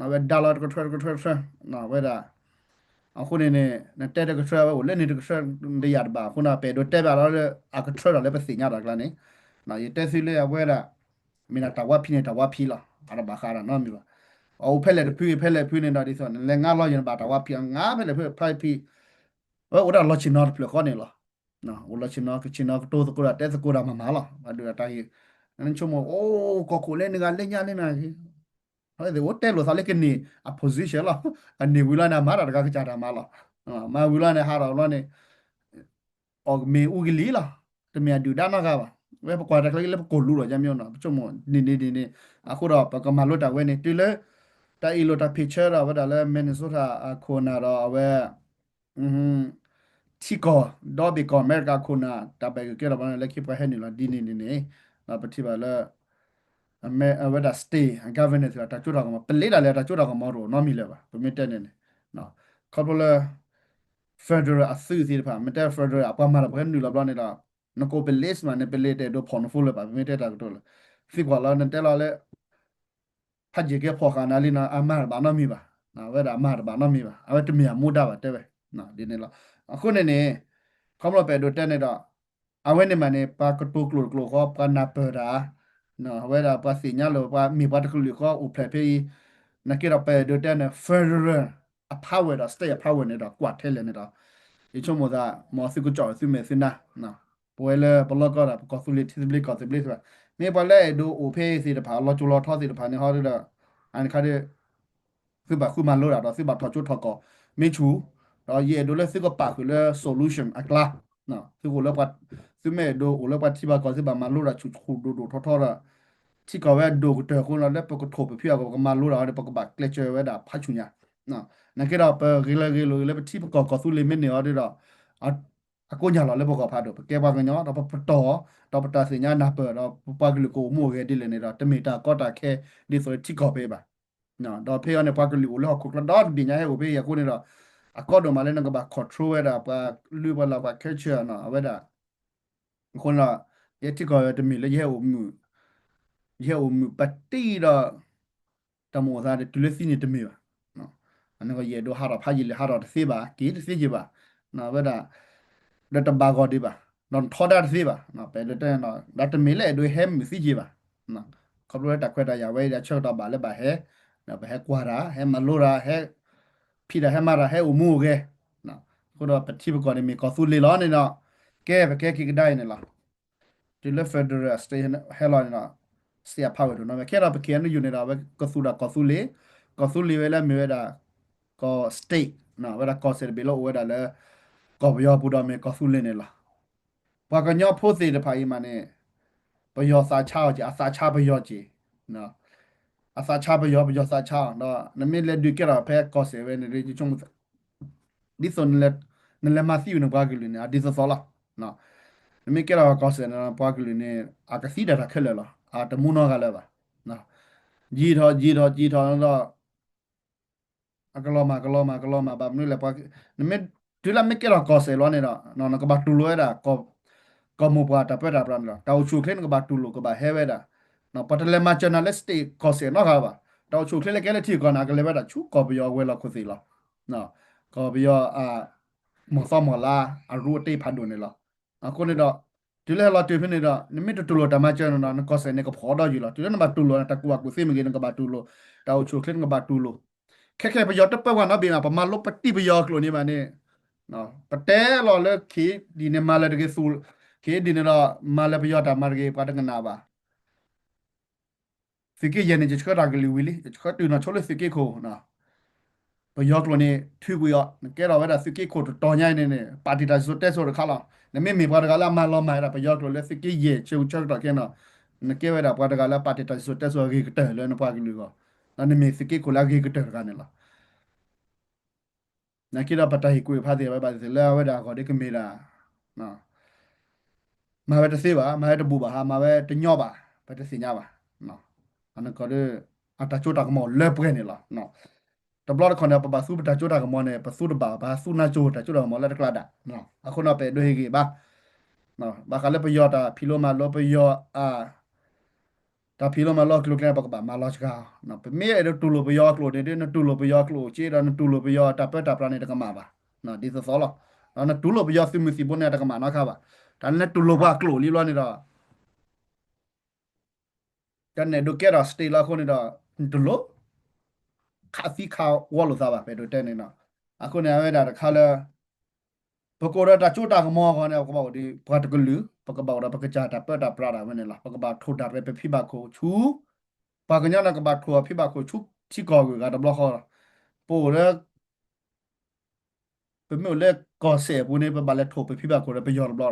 အဝဲဒါလီၤတကထၢတကထၢတထၢ အဝဲဒၣ် အဃိန့ၣ်န့ၣ် နတဲတကထၢဝဲအိၣ်လၢန့ၣ်တကထၢတယၤတဘၣ်အဃိန့ၣ် ပအဲၣ်ဒိးတဲဘၣ်လီၤလၢအကထၢထီၣ်လၢပသ့ၣ်ညါဒီးကျါန့ၣ်, ယတဲသုလၢအဝဲဒၣ် မ့ၢ်ဒၣ်တၢ်ဝါဖံးန့ၣ် တၢ်ဝါဖံးလီၤ အတဘၣ်ဃးဒီးနီတမံၤဘၣ်. အအိၣ်ဖဲလဲၣ်တဖုဂ့ၤ ဖဲလဲၣ်ဖုန့ၣ်ဒီး ဒ်သိးနလဲၤငါလီၤယၤနဘၣ်တၢ်ဝါဖံး အငါဖဲလဲၣ်ဖု ဖဲဖံး အဝဲအိၣ်ဒၣ်လီၤဆ့ၣ်နီၤတဖျၢၣ်ဃီန့ၣ်လီၤ. အိၣ်လီၤဆ့ၣ်နီၤ ကဆ့ၣ်နီၤကတိၤသကိးတၢ် တဲသကိးတၢ်မၤမၤလီၤ. ဘၣ်ဒုးတၢ်ဂ့ၢ် နဆိကမိၣ် အိၣ်ကီၢ်ခိၣ်လၢနဂၤလၢညါလၢနဂၤ အိၣ်တဲလိာ်သးလၢကန့ၢ်အ position လီၤ. အန့ၢ်ဝံၤလီၤန့ၣ် အမၤတၢ်တဂၤကစၢ်တၢ်မၤလီၤ. မၤဝံၤလီၤန့ၣ် ဟးထီၣ်လီၤန့ၣ် အီၣ်မ့ၢ်အူကလံၤလီၤ. တမ့ၢ်အဒုၣ်ဒါနီတဂၤဘၣ်. ဝဲပကွၢ်တၢ်ချၢလၢပကိၢ်လူလီၤ ယမ့ၢ်နီၤ ပဆိကမိၣ်န့ၣ်န့ၣ်န့ၣ်န့ၣ် အဃိဒီးပကမၤလိတၢ်ဝဲန့ၣ် တုၤလၢ တၢ်အ့ၣ်လိာ်တၢ်ဖ့ၣ်ဆၢဒီးဝဲဒၣ်လၢ Minnesota အခိၣ်နၢ်ဒီးအဝဲ ထံကီၢ် ဒီဘ့ၣ်ကီၢ်အမဲရကၤခိၣ်နၢ် တၢ်ဘၣ်ဂုာ်ကဲထီၣ်ဘၣ်န့ၣ် လၢခံပှၤဟဲနုာ်လီၤဒ်န့ၣ်န့ၣ်န့ၣ် ပထံၣ်ဘၣ်လၢ အဝဲဒၣ် state governor သ့ၣ်တၢ်ကၠိတၢ်ကမီၤ ပလ့းဒၣ်လဲာ်တၢ်ကၠိတၢ်ကမီၤတအိၣ်နီတမံၤလၢၤဘၣ် ပမ့ၢ်တဲန့ၣ်န့ၣ် ခီဖျိလၢ federal အသုးသ့ၣ်တဖၣ် မ့ၢ်တဲ federal အပှၤမၤတၢ်ပှၤဟဲနုာ်လီၤဘျီန့ၣ်ဒီး နကိးပလ့းမးန့ၣ် ပလ့းတအဲၣ်ဒိးဖီၣ်နဖိလၢၤဘၣ် ပမ့ၢ်တဲတၢ်ကတိၤလၢ သံကွၢ်လီၤနတဲလီၤလၢ ဖးယံာ်ကဲဖီၣ်ဃာ်နၤလံနီၤ အမၤတဘၣ်နီတမံၤဘၣ်. အဝဲဒၣ်အမၤတဘၣ်နီတမံၤဘၣ် အဝဲတမ့ၢ်အမူဒါဘၣ်တဲဝဲ ဒ်န့ၣ်လီၤ. အဃိန့ၣ်န့ၣ် ခီဖျိပအဲၣ်ဒိးတဲန့ၣ်ဒီး အဝဲန့ၣ်မးန့ၣ် ပှၤကတိၤကျိာ်တကျိာ်ဃီ ပှၤနၢ်ပၢၢ်တၢ် အဝဲဒၣ်ပှၤသ့ၣ်ညါလၢပှၤမ့ၢ်ပှၤတကလုာ်ဃီအိၣ်ဖျဲၣ်ဖဲအံၤ နာ်က့ဒီးပအဲၣ်ဒိးတဲန့ၣ် federal အ power ဒီး state အ power န့ၣ်ဒီး ကွၢ်ထဲလဲၣ်န့ၣ်ဒီး ယဆိကမိၣ်သး မ်သုကကၠီၣ်သုမဲာ်သုနါ ပဝဲလၢပလီၢ်ကီၢ်ဒီး ပကီၢ်သူလ့ၤထံသဘျ့ကီၢ်သဘျ့သ့ၣ်တဖၣ် မ့ၢ်ပှၤလၢအဲၣ်ဒိးအိၣ်ဖဲအံၤသ့ၣ်တဖၣ် လီၤစိၤလီၤထီသ့ၣ်တဖၣ်န့ၣ်ဟီဒီး အန့ၣ်ခါဒီး သုဘၣ်ဃုမၤလိတၢ်ဒီး သုဘၣ်ထီၣ်ကၠိထီၣ်ကီၢ် မ့ၢ်ဆူၣ် ဒီးယအဲၣ်ဒိးလၢသုကပာ်ဃုာ်လၢ solution အကျါ သုကအိၣ်လၢပှၤ သုမ့ၢ်အဲၣ်ဒိးအိၣ်လၢပှၤထံပှၤကီၢ် သုဘၣ်မၤလိတၢ်ဆူၣ်ဆူၣ်ဒိၣ်ဒိၣ်ထီထီဒီး ထံကီၢ်ဝဲအဒိၣ်ကတၢၢ်အဃိဒီး လၢပကထိၣ်ပဖံးအဂီၢ် ပကမၤလိတၢ်ဒီး ပကဘၣ်ကျဲးစၢးဝဲဒၣ်ဖးဆူၣ်ညါ နာ်က့ဒီး ပဂ့ၤလၢဂ့ၤလိာ်ဂ့ၤလၢပထံပကီၢ်ကီၢ်သူလ့ၤမ့ၢ်န့ၢ်အီၤဒီး အကိးညါလီၤလၢပဂီၢ်ဖးဒိၣ် ပကဲပှၤကညီ ဒီးပပတီၢ် ဒီးပတၢ်သ့ၣ်ညါနၢ်ပၢၢ် ဒီးပပှၤကလုာ်ကအိၣ်မူအိၣ်ဂဲၤဒ်လဲၣ်န့ၣ်ဒီး တမ့ၢ်တၢ်ကီတၢ်ခဲ ဒ်သိးလၢထံကီၢ်ဖဲဘၣ်. ဒီးဖဲအံၤန့ၣ် ပှၤကလုာ်အိၣ်လၢဟီၣ်ခိၣ်ချၢဒီတဘ့ၣ်ညါဟဲအိၣ်ဖဲအံၤအဃိန့ၣ်ဒီး အကီဒိၣ်မးလၢနကဘၣ် control ဝဲဒၣ် ပှၤလုၢ်ပှၤလၢ်ပှၤ culture နီၤ အဝဲဒၣ် အဃိန့ၣ်ဒီး ယဲထံကီၢ်တမ့ၢ်လၢယဟဲအိၣ်မုာ် ယဟဲအိၣ်မုာ်ပတံၢ်ဒီး တၢ်မ့ၢ်အိၣ်သးဒီး တုၤလၢသံန့ၣ်တမ့ၢ်ဘၣ်. အန့ၣ်ကယအဲၣ်ဒိးဟးထီၣ်ဖးယံာ်လံ ဟးထီၣ်တသ့ဘၣ် က့ၤတသ့က့ၤဘၣ်. အဝဲဒၣ် ဒီးတဘၣ်ဂီၢ်ဒံးဘၣ် ဒီးထီဒါတသ့ဘၣ် ပအဲၣ်ဒိးတဲ ဒီးတမ့ၢ်လၢအဲၣ်ဒိးဟဲမုာ်သ့က့ၤဘၣ်. ခီဖျိလၢတၢ်ခွဲးတၢ်ယာ်ဝဲအံၤဒီး ဆၢကတီၢ်ဘၣ်လၢဘၣ်ဟဲ ဒီးပဟဲကွၢ်တၢ် ဟဲမၤလိတၢ် ဟဲ ဖံးတၢ်ဟဲမၤတၢ် ဟဲအိၣ်မူအိၣ်ဂဲၤ အဃိဒီးပထံပကီၢ်န့ၣ်မ့ၢ်ကီၢ်သူလ့ၤလီၤန့ၣ်ဒီး ကဲပကဲက့ၤကဒါအံၤန့ၣ်လီၤ. တုၤလၢ federal state ဟဲလီၤန့ၣ်ဒီး state အ power ဒိၣ်နီၢ်ဝဲ ခဲဒီးပ K N U န့ၣ်ဒီး အဝဲကသူၣ်ဒီးကီၢ်သူလ့ၤ ကီၢ်သူလ့ၤဝဲလၢမ့ၢ်ဝဲဒၣ် ကီၢ် state ဝဲဒၣ်ကီၢ်စဲၣ်တဘ့ၣ်လၢအိၣ်ဝဲဒၣ်လၢ ကီၢ်ပယီၤပူၤဒီးမ့ၢ်ကီၢ်သူလ့ၤန့ၣ်လီၤ. ပှၤကညီဖိသ့ၣ်တဖၣ်အံၤမးန့ၣ် ပယီၤသးဆါအီၤက့ၤ အသးဆါပယီၤက့ၤ အသးဆါပယီၤ ပယီၤသးဆါအီၤဒီး နမ့ၢ်လဲၤဒုးကဲထီၣ်ဖဲကီၢ်စဲၣ်ဝဲန့ၣ် ဒ်သိး နလဲၤမၤသံဝဲန့ၣ်ပှၤကလုာ်န့ၣ် အဒ်သိးသိးလီၤ. နမ့ၢ်ကဲထီၣ်ကီၢ်စဲၣ်န့ၣ် ပှၤကလုာ်န့ၣ် အကသံတၢ်တၢ်ခဲလၢာ်လီၤ. အတမူနီတဂၤလၢၤဘၣ်. ယံာ်ထီၣ်ယံာ်ထီၣ်ယံာ်ထီၣ်ဒီး အကလီၤမၢ်ကလီၤမၢ်ကလီၤမၢ် ဘၣ်မနုၤလဲၣ် နမ့ၢ်တုၤလၢမ့ၢ်ကဲထီၣ်ကီၢ်စဲၣ်လီၤန့ၣ်ဒီး နကဘၣ်တူၢ်လိာ်ဝဲဒၣ် ကီၢ်မိၢ်ပှၢ်တၢ်ပၢတၢ်ပြးန့ၣ်လီၤ. တၢ်အိၣ်ဆူၣ်အိၣ်ချ့နကဘၣ်တူၢ်လိာ်ကဘၣ်ဟဲဝဲဒၣ် ပှၤတလဲၤမၤစၢၤနၤလၢ state ကီၢ်စဲၣ်နီတဂၤဘၣ်. တၢ်အိၣ်ဆူၣ်အိၣ်ချ့လၢကဲလၢထံကီၢ်န့ၣ် အကလဲၤဝဲဒၣ်ဆူကီၢ်ပယီၤအဝဲၤလီၢ်ခိၣ်သ့ၣ်လီၤ. ကီၢ်ပယီၤ မီၢ်သီမီၢ်လါ အရူအတ့ဖးဒိၣ်န့ၣ်လီၤ. အဃိန့ၣ်ဒီး တုၤလၢဟဲလီၤတုၤဖဲန့ၣ်ဒီး နမ့ၢ်တတူၢ်လိာ်တၢ်မၤစၢၤန့ၣ်ဒီး နကီၢ်စဲၣ်န့ၣ်ကဖှီၣ်ဒီးယံာ်လီၤ. တုၤလၢနဘၣ်တူၢ်လိာ် တၢ်ကူၣ်ဘၣ်ကူၣ်သ့မ့ၢ်ဂ့ၤ နကဘၣ်တူၢ်လိာ် တၢ်အိၣ်ဆူၣ်အိၣ်ချ့နကဘၣ်တူၢ်လိာ် ခဲခဲပယီၤတပၢဝဲနီတဘ့ၣ်မး ပမၤလိပတံၢ်ပယီၤကျိာ်န့ၣ်မးန့ၣ် ပတဲလီၤလၢ ခ့ဒံၣ်န့ၣ် မၤလၢတဂ့ၤသူၣ် ခ့ဒံၣ်န့ၣ်ဒီး မၤလၢပယီၤတၢ်မၤတဂ့ၤ ပှၤတကနၣ်ဘၣ်. သုးက့ယဲၢ်န့ၣ် ယဆှၢတၢ်ကလုၢ်ဝံၤလံ ယဆှၢတုၤနီၢ်ဆိလၢသုးက့ခိၣ် ပယီၤကျိာ်န့ၣ် ထုးကွံာ်အီၤ နကဲထီၣ်ဝဲဒၣ်သုးက့ခိၣ်တတီၤညါအံၤန့ၣ်န့ၣ် ပာ်တ့ၢ်တၢ်စံၣ်စိၤတဲစိၤတခါလီၤ. နမ့ၢ်မ့ၢ်ပှၤတဂၤလၢအမၤလီၤမၢ်ဝဲဒၣ်ပယီၤကျိာ်လၢသုးက့ယဲၢ်ဆၢဆၢကတီၢ်ခဲန့ၣ် နကဲဝဲဒၣ်ပှၤတဂၤလၢအပာ်တ့ၢ်တၢ်စံၣ်စိၤတဲစိၤအဂ့ၤကတၢၢ်လၢနပှၤကလုာ်အဂီၢ် ဒီးနမ့ၢ်သုးက့ခိၣ်လၢအဂ့ၤကတၢၢ်တဂၤန့ၣ်လီၤ. နာ်က့ဒီးပတၢ်ဟ့ၣ်ကူၣ်ဟ့ၣ်ဖးသ့ၣ်တဖၣ်ဘၣ်သ့ၣ်သ့ၣ်လၢအဝဲဒၣ်အဂီၢ်ဒ်ကမ့ၢ်ဒၣ် မၤဝဲတသ့ဘၣ် မၤဝဲတဘူးဘၣ်ဟါ မၤဝဲတညီဘၣ် ပတသ့ၣ်ညါဘၣ်. အနီၢ်ကီၢ်ဒီး အတၢ်စိတၢ်ကမီၤလၢပှဲၤန့ၣ်လီၤ. တဘျီတခီၣ်န့ၣ် ပဘၣ်သူပတၢ်စိတၢ်ကမီၤန့ၣ် ပသူတဘၣ် ပသူနၢ်စိတၢ်စိတၢ်ကမီၤလၢတကျါဒၣ်. အဃိန့ၣ် ပအဲၣ်ဒိးဟ့ၣ်ဂံၢ်ဘါ ဘၣ်ဃးလၢပယီၤတၢ်ဖံးလိမၤလိ ပယီၤအ တၢ်ဖံးလိမၤလိကျိၤကျဲ ပကဘၣ်မၤလီၤစှၤအီၤ. ပမ့ၢ်အဲၣ်ဒိးတူၢ်လိာ်ပယီၤအကျိာ်န့ၣ်ဒီး နတူၢ်လိာ်ပယီၤအကျိာ်က့ဒီး နတူၢ်လိာ်ပယီၤတၢ်ပၢတၢ်ပြးန့ၣ် တကမၣ်ဘၣ်. ဒ်သိးသိးလီၤ. နတူၢ်လိာ်ပယီၤသုးမုၢ်သံၣ်ဘိန့ၣ် တကမၣ်နီတခါဘၣ်. တၢ်လၢနတူၢ်လိာ်ပှၤအကျိာ်လံဘျီန့ၣ်ဒီး တၢ်နဲၣ်ဒိးကဲထီၣ် state လီၤအဃိန့ၣ်ဒီး နတူၢ်လိာ် ခးသံခးဝီလိာ်သးဘၣ် ပအဲၣ်ဒိးတဲန့ၣ်နီၤ. အဃိန့ၣ် အဝဲဒၣ်တခါလၢ ပကအိၣ်ဒီးတၢ်စိတၢ်ကမီၤအဂီၢ်န့ၣ် ပကဘၣ်အိၣ်ဒီးပှၤတကလုာ်, ပကဘၣ်အိၣ်ဒီးပကစၢ်တၢ်ပၢတၢ်ပြးဒၣ်ဝဲန့ၣ်လီၤ. ပကဘၣ်ထိၣ်တၢ်ရဲၣ်ပဖံဘၣ်ခိၣ်ဆူ ပှၤကညီန့ၣ် ကဘၣ်ထိၣ်အဖံဘၣ်ခိၣ်ဆူထံကီၢ်ဂုၤဂၤတဘျီဃီလီၤ. ပအိၣ်လၢ ပမ့ၢ်အိၣ်လၢကီၢ်စဲၣ်အပူၤန့ၣ် ပဘၣ်လဲၤထိၣ်ပဖံဘၣ်ခိၣ်ဒီးပယီၤတဘျီလီၤ.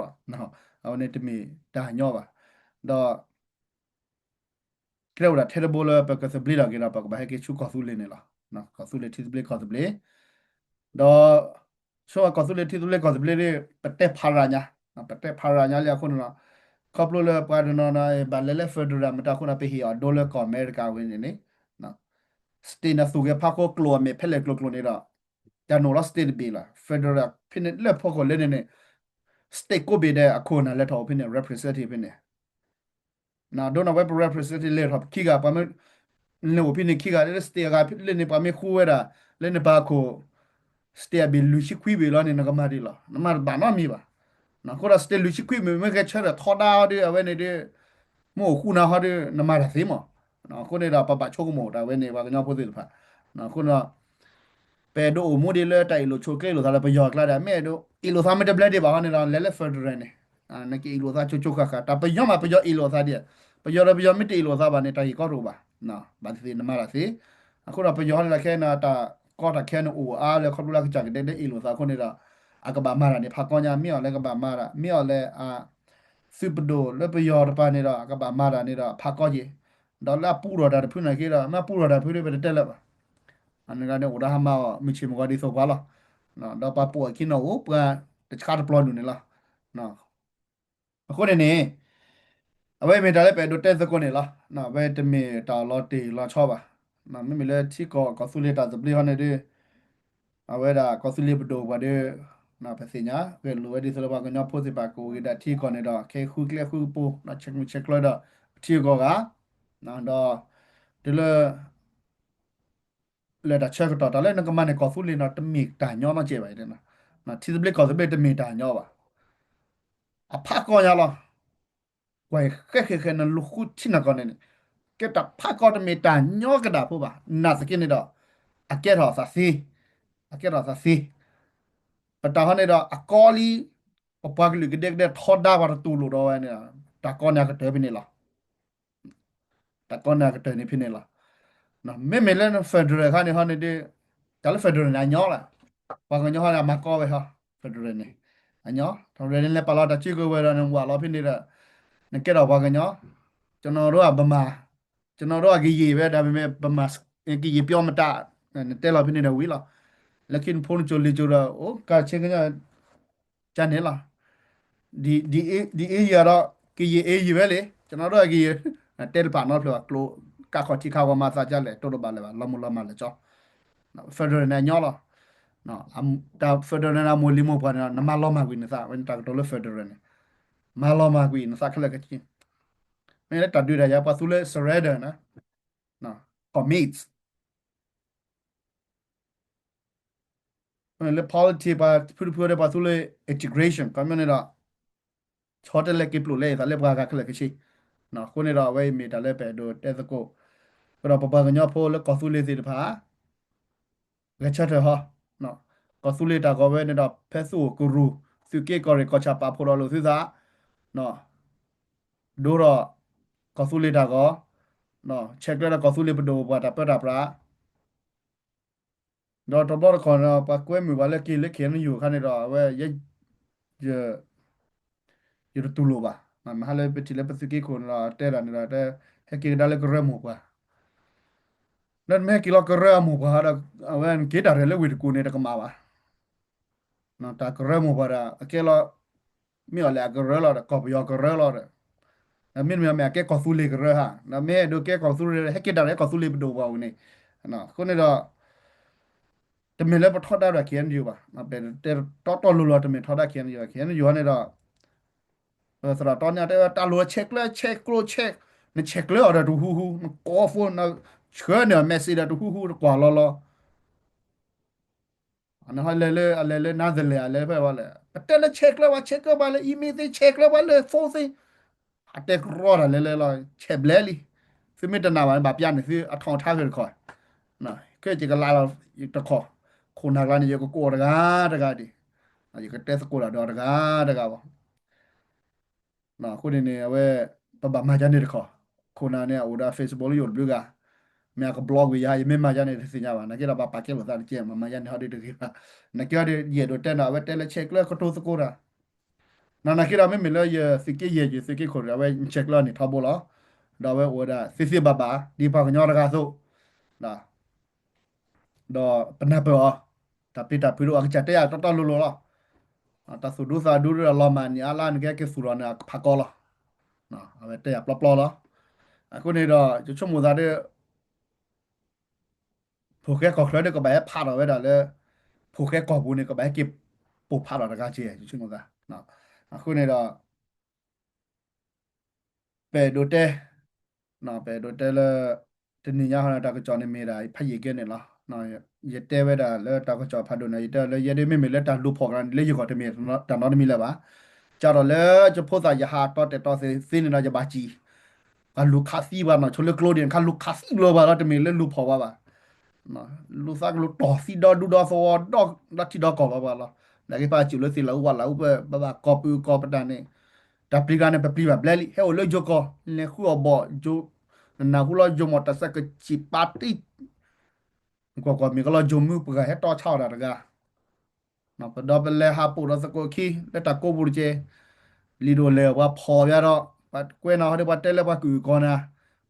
အဝဲန့ၣ်တမ့ၢ်တၢ်ညီဘၣ်. ဒီး ကျဲအိၣ်ဒၣ်ထဲတဘိလၢပကသဘျ့လီၤက့ၤဒီး ပကဘၣ်ဟဲက့ၤဆူကီၢ်သူလ့ၤန့ၣ်လီၤ. ကီၢ်သူလ့ၤထံသဘျ့ကီၢ်သဘျ့ ဒီး ဆိကီၢ်သူလ့ၤထံသဘျ့ကီၢ်သဘျ့န့ၣ် ပတဲဖးရၤညါ, ပတဲဖးရၤညါလံအဃိန့ၣ်ဒီး ခီဖျိလၢပှၤတနီၤနီၤ ဘၣ်လဲၤလၢ federal မတၤအဃိန့ၣ် ပဟ့ၣ်အီၤဒိလၢကီၢ်အမဲရကၤဝဲန့ၣ်န့ၣ် state န့ၣ်သူၣ်ဂဲၤဖးခိၣ်ကျိာ်အမဲာ်ဖဲလဲၣ်ကျိၤကျိၤန့ၣ်ဒီး တၢ်နအိၣ်လီၤ state တဘ့ၣ်လီၤ. federal ဖဲန့ၣ်လၢဖီခိၣ်လၢန့ၣ်န့ၣ် state ကိးဘ့ၣ်ဒဲးအခိၣ်နၢ်လဲၤထီၣ်အိၣ်ဖဲန့ၣ် representative ဖဲန့ၣ် ဒိန့ၣ်ဝဲပ representative လဲၤထီၣ်ခံဂၤ ပှၤမ့ၢ် လဲၤအိၣ်ဖဲန့ၣ်ခံဂၤ လၢ state အဂၤလၢန့ၣ် ပှၤမ့ၢ်ဃူဝဲဒၣ် လၢနပၢ်ခိၣ် state အဘ့ၣ်လွံၢ်ဆံခွံဘ့ၣ်လီၤန့ၣ် နကမၤဒ်လဲၣ်, နမၤတဘၣ်နီတမံၤဘၣ်. အဃိဒီး state လွံၢ်ဆံခွံဘ့ၣ် မ့ၢ်ဂဲၤဆၢထၢၣ်ထီဒါအီၤဒီး အဝဲန့ၣ်ဒီး မ့ၢ်အိၣ်ဃူနၤဟီဒီး နမၤတၢ်သ့မး. အဃိန့ၣ်ဒီး ပဘၣ်ဆိကမိၣ်တၢ်ဝဲန့ၣ် ပှၤကညီဖိသ့ၣ်တဖၣ်. အဃိဒီး ပအဲၣ်ဒိးအိၣ်မူဒံးလၢတၢ်အ့ၣ်လိာ်ဆိးကျဲလိာ်သးလၢပယီၤအကျါဒီး မ့ၢ်အဲၣ်ဒိး အ့ၣ်လိာ်သးမ့ၢ်တဘျဲဒံးဘၣ်ဟီန့ၣ်ဒီး လဲၤလၢ federal န့ၣ် နကအ့ၣ်လိာ်သးဆိဆိဃၣ်ဃၣ် တၢ်ပယီၤမးပယီၤအ့ၣ်လိာ်သးဒံး, ပယီၤဒီးပယီၤမ့ၢ်တအ့ၣ်လိာ်သးဘၣ်န့ၣ် တၢ်ဂ့ၢ်ကီတအိၣ်ဘၣ်, ဘၣ်သ့ၣ်သ့ၣ်နမၤတၢ်သ့. အဃိဒီးပယီၤန့ၣ်ဒီးခဲအံၤန့ၣ် တၢ်ကီတၢ်ခဲန့ၣ်အိၣ်အါလၢခီဖျိလၢအကစၢ်ကဒဲကဒဲအ့ၣ်လိာ်သးအဃိန့ၣ်ဒီး အကဘၣ်မၤတၢ်န့ၣ်ဖးကီညါ မ့ၢ်အီၤလၢကဘၣ်မၤတၢ် မ့ၢ်အီၤလၢအ သုးပဒိၣ်လၢပယီၤတပၤန့ၣ်ဒီး အကဘၣ်မၤတၢ်န့ၣ်ဒီးဖးကီက့ၤ, ဒီးလၢအပူထီၣ်တၢ်တဖုန့ၣ်က့ၤဒီး မ့ၢ်ပူထီၣ်တၢ်တဖုဒီး ပတတဲလၢၤဘၣ်. အန့ၣ်န့ၣ်အိၣ်ဒီးဟးမၤအီၤ မုၢ်ဆ့ၣ်မုၢ်ဂီၤဒ်သိးပှၤလီၤ. ဒီးပှၤပိာ်အခံန့ၣ်အိၣ်ပှၤတဆါတပျီၤဒူၣ်န့ၣ်လီၤ. အဃိန့ၣ်န့ၣ် အဝဲမ့ၢ်တၢ်လၢပအဲၣ်ဒိးတဲသကိးန့ၣ်လီၤ. အဝဲတမ့ၢ်တၢ်လီၤတံၢ်လီၤဆဲးဘၣ်. မ့မ့ၢ်လၢထံကီၢ်ကီၢ်သူလ့ၤတၢ်သဘျ့ဟီန့ၣ်ဒီး အဝဲဒၣ်ကီၢ်သူလ့ၤပဒိၣ်ပှၤဒီး ပသ့ၣ်ညါ ဂဲၤလိာ်ဝဲဒ်သိးလၢပှၤကညီဖိသ့ၣ်တဖၣ်ကအိၣ်က့ၤဒၣ်ထံကီၢ်န့ၣ်ဒီး ခဲဃုကျဲဃုကပူၤ ဒီးဆဲးမုၢ်ဆဲးကျၢဒီး ပထံအကီၢ်ဂၤ ဒီး တုၤလၢ လၢတၢ်ဆၢကတီၢ် တၢ်လၢနကမၤန့ၢ်ကီၢ်သူလ့ၤန့ၣ် တမ့ၢ်တၢ်ညီနီတစဲးဘၣ်. ထံသဘျ့ကီၢ်သဘျ့တမ့ၢ်တၢ်ညီဘၣ်. အဖးကီညါလီၤ. ကွၢ်ဃဲဃဲဃဲနလူၤဃုထံနၢ်ကီၢ်န့ၣ်န့ၣ် ကဲတၢ်ဖးကီတမ့ၢ်တၢ်ညီကဒၣ်ဖိဘၣ်. နာ်သက့န့ၣ်ဒီး အကဲထီၣ်သးသ့, အကဲထီၣ်သးသ့. ပတၢ်ဟီန့ၣ်ဒီး အကီလံ, ပပှၤကလုာ်ကဒဲကဒဲထီဒါပှၤတတူၢ်လိာ်ဒီးဝဲန့ၣ် တၢ်ကီန့ၣ်အကတၢၢ်ဖဲန့ၣ်လီၤ. တၢ်ကီန့ၣ်အကတၢၢ်န့ၣ်ဖဲန့ၣ်လီၤ. မ့မ့ၢ်လၢ federal ခါန့ၣ်ဟီန့ၣ်ဒီး တၢ်လၢ federal န့ၣ် အညီလီၤ. ပှၤကညီဟီန့ၣ် အမၤကီဝဲဟီ federal န့ၣ် အညီ federal န့ၣ် လဲၤပာ်လီၤတၢ်စုကဝဲၤဒီး နဝးလီၤဖဲန့ၣ်ဒီး နကဲထီၣ်ပှၤကညီ ကျွန်တော်တို့က ဗမာ ကျွန်တော်တို့က ကရင် ဝဲ ဒါပေမဲ့ ဗမာ ကရင်ပြောမတတ် နတဲလီၤဖဲန့ၣ်ဒီးဝံၤလီၤ. လၢခံနဖိနကၠိလံၤကၠိဒီး အိၣ် ကၢ်ဆ့ကညီ ကန့ၣ်လီၤ. ဒီ ဒီ ဒီ အ့ယံၤဒီး ကယံာ်အ့ယံာ်ဝဲလံ ကျွန်တော်တို့က ကယံာ် တဲတပာ်နီတဖျၢၣ်ဘၣ် ကျိကးခီၣ်ထံခါဝဲမၤသးဒ်လဲၣ် တိၢ်တဘၣ်လၢၤဘၣ် လီၤမုၢ်လီၤမၢ်လၢာ်ကၠီ federal န့ၣ်အညီလီၤ. တၢ် federal န့ၣ် အမိၢ်လံၤမိၢ်ပှၢ်န့ၣ်ဒီး နမၤလီၤမၢ်ကွံာ်နသး ဝဲန့ၣ်တၢ်ကတိၤလၢ federal န့ၣ် မၤလီၤမၢ်ကွံာ်နသးခဲလၢာ်ခဲဆ့ မ့ၢ်လၢတၢ်ဒုးတၢ်ယၤ ပှၤသူလၢ surrender န့ၣ် commit လၢ politics ပှၤဖုတဖုဒီးပှၤသူလၢ integration ခီပညီန့ၣ်ဒီး ဆီတလဲက့ၤပျိာ်လဲအသးလၢပှၤဂၤခဲလၢာ်ခဲဆ့ အဃိန့ၣ်ဒီး အဝဲအံၤမ့ၢ်တၢ်လၢပအဲၣ်ဒိးတဲသကိး ဒီးပပှၤကညီဖိလၢကီၢ်သူလ့ၤသ့ၣ်တဖၣ် ဂဲၤဆၢထၢၣ်ဟီ ကီၢ်သူလ့ၤတၢ်ဂီၤဝဲန့ၣ်ဒီး ဖဲသုအိၣ်ကရူၢ် သုးက့ကီၢ်ရ့ၣ်ကီၢ်ဆၣ်ပာ်ဖှိၣ်ဒီးလိာ်သုသး ဒိဒီး ကီၢ်သူလ့ၤတၢ်ဂီၤ ဆဲးကျၢဒီးကီၢ်သူလ့ၤပဒိၣ်ပပှၢ်တၢ်ပၢတၢ်ပြး ဒီးတဘျီတခီၣ်န့ၣ်ဒီး ပှၤကွဲမုာ်ပှၤလၢက့ၤလၢ K N U အခါန့ၣ်ဒီး အဝဲ ယ ယတတူၢ်လိာ်ဘၣ်. မဟါလၢပထံၣ်လၢပသုးက့ခိၣ်န့ၣ်ဒီး တဲဒၣ်န့ၣ်ဒီး ဟဲက့ၤကဒါလၢကရၢမိၢ်ပှၢ် ဒီးမ့ၢ်ဟဲက့ၤလီၤကရၢအမိၢ်ပှၢ်ဒီး အဝဲက့ၤတၢ်ရဲၣ်လၢဝ့ၢ်တကူၣ်န့ၣ် တကမၣ်ဘၣ်. တၢ်ကရၢမိၢ်ပှၢ်ဒီး အကဲလီၤ မ့ၢ်အီၤလဲၣ်အကရၢလီၤဒီး ကီၢ်ပယီၤကရၢလီၤဒီး မ့တမ့ၢ်မ့ၢ်အကဲကီၢ်သူလ့ၤကရၢဧါ, ဒီးမ့ၢ်အဲၣ်ဒိးကဲကီၢ်သူလ့ၤ ဟဲက့ၤတၢ်ရဲၣ်ကီၢ်သူလ့ၤပဒိၣ်ပှၢ်ဝံၤန့ၣ်, အဃိန့ၣ်ဒီး တမ့ၢ်လၢပထီဒါဒီး K N U ဘၣ်, ပတဲတီတီလိၤလိၤ တမ့ၢ်ထီဒါ K N U, K N U န့ၣ်ဒီး သရၣ်တီန့ၣ် တဲဝဲတၢ်လိၤဆဲးကျၢဆဲးကျိဆဲး နဆဲးကျၢအီၤဒီးတဟူဟူ, နကိး phone နဆှၢန့ၢ်အီၤ message ဒီးတဟူဟူ တကွၢ်လီၤလီၤ. နဟဲလဲၤလၢ အလဲၤလၢ Netherlands အလဲၤဖဲလဲၣ်, ပတဲလၢဆဲးကျၢပှၤ ဆဲးကျၢပှၤလၢ email သ့, ဆဲးကျၢပှၤလၢ phone သ့, အတဲကရီတၢ်လဲၤလဲၤလီၤ, ဆဲးဘျဲလံ. သုမ့ၢ်တနာ်ဘၣ်န့ၣ် ဘၣ်ပျၢ်န့ၢ်သုအထောက်အထားတခီ, ခဲယကလးလီၤတခီ, ခိၣ်နၢ်ကျါန့ၣ် ယကကိးအီၤတဂၤတဂၤဒံး, ယကတဲသကိးတၢ်ဒီးတဂၤတဂၤဘၣ်. အဃိန့ၣ်န့ၣ် အဝဲ ပဘၣ်မၤဒ်န့ၣ်တခီ, ခိၣ်နၢ်န့ၣ် အအိၣ်ဒီး Facebook လၢယအိၣ်တဘျုးဂၤ, မ့ၢ်အက block ကွံာ်ယၤ ယမ့ၢ်မၤဒ်န့ၣ်တသ့ၣ်ညါဘၣ်, နာ်က့ဒီးဘၣ်ပာ်ကဲလိာ်သးတကဲ မၤမၤဒ်န့ၣ်ဟီဒ်တဂ့ၤဘၣ်. နာ်က့ဟီဒ်ယအဲၣ်ဒိးတဲန့ၣ် အဝဲတဲလၢဆဲးကျၢကတိၤသကိးတၢ် နာ်က့ဒီးမ့မ့ၢ်လၢယသုးက့ယဲၢ်ယသုးက့ခိၣ်န့ၣ် အဝဲဆဲးကျၢန့ၣ်ထီဘိလီၤ. ဒီးအဝဲအိၣ်ဝဲဒၣ်သ့သ့ဘၣ်ဘၣ် ဒ်ပှၤကညီတဂၤအသိး, ဒီးပနၢ်ပၢၢ်အီၤ, တၢ်ပျံၤတၢ်ဖုးဒိၣ်အကစၢ်တဲယၤတီတီလိၤလိၤလီၤ. တၢ်သူၣ်ဒူသးဒူဒီးလီၤမၢ်န့ၣ် အါလါန့ၣ်ကဲက့ၤသူၣ်လီၤန့ၣ် အကဖးကီလီၤ. အဝဲတဲယၤပျီပျီလီၤ. အဃိန့ၣ်ဒီး ယဆိကမိၣ်သးဒီး ဖိၣ်ဃဲကီၢ်ချၢဒီးကဘၣ်ဟဲဖးထီၣ်ဝဲဒၣ်လၢ ဖိၣ်ဃဲကီၢ်ပူၤန့ၣ် ကဘၣ်ဟဲက့ၤပိာ်ဖးထီၣ်တဂၤက့ၤ ယဆိကမိၣ်သး. အဃိန့ၣ်ဒီး ပအဲၣ်ဒိးတဲ, ပအဲၣ်ဒိးတဲလၢ တနံၤညါဃီန့ၣ် တၢ်ကစီၣ်န့ၣ်မ့ၢ်ဒၣ်ဖးယံာ်ကဲန့ၣ်လီၤ. ယတဲဝဲဒၣ်လၢတၢ်ကစီၣ်ဖးဒိၣ်န့ၣ် ယတဲလၢယဲဒၣ်မ့မ့ၢ်လၢတၢ်လူၤဖီၣ်ကျါန့ၣ် လၢယဂီၢ်တမ့ၢ်တၢ်နီတမံၤလၢၤဘၣ်. ကၢ်ဒီးလၢယဖိသၣ်ယဟးတီတဲာ်တီသ့န့ၣ်ဒီး ယဘၣ်စံၣ် ပှၤလူၤခးသံပှၤနီၤ ဆိလၢကျိဒ်န့ၣ် ခးလူၤခးသံဘျီပှၤလီၤ တမ့ၢ်လၢလူၤဖီၣ်ပှၤဘၣ်. လူၤသးကလူၤတီၢ်သံဒီဒူဒီသဝီဒီထံဒီကီၢ်လီၤပှၤလီၤ. နာ်က့ပှၤစံၣ်လၢသ့ၣ်လၢအူဝဲလၢအူပဘၣ်ကီၢ်ပူၤကီၢ်ပတၢ်န့ၣ် တၢ်ပျံၤကျါန့ၣ် ပပျံၤဘၣ်ဘျဲလံ ဟဲအိၣ်လၢယိၤကီၢ် လဲၤဃုအီၣ်ဘီၣ် နနၢ်ဟူလီၤယိၤမီၣ်တၢ်ဆၢကဆံးပာ်တံၢ် ကွၢ်ကွၢ်မ့ၢ်ကလီၤယိၤမုၢ်ပှၢ်ဟဲတီဆါအီၣ်တၢ်တဂၤ ပဒီပုၢ်ဝဲၢ်လၢဟးပိာ်ဒီးသကိးခံ လၢတၢ်ကိးပူၤတက့ၢ်, လံာ်ဒိၣ်လဲၣ်ပှၤဖီၣ်ပှၤဒီး ပှၤကွဲးနီၣ်ဟီဒီးပှၤတဲလၢပှၤကုၢ်အကီၢ်နၤ,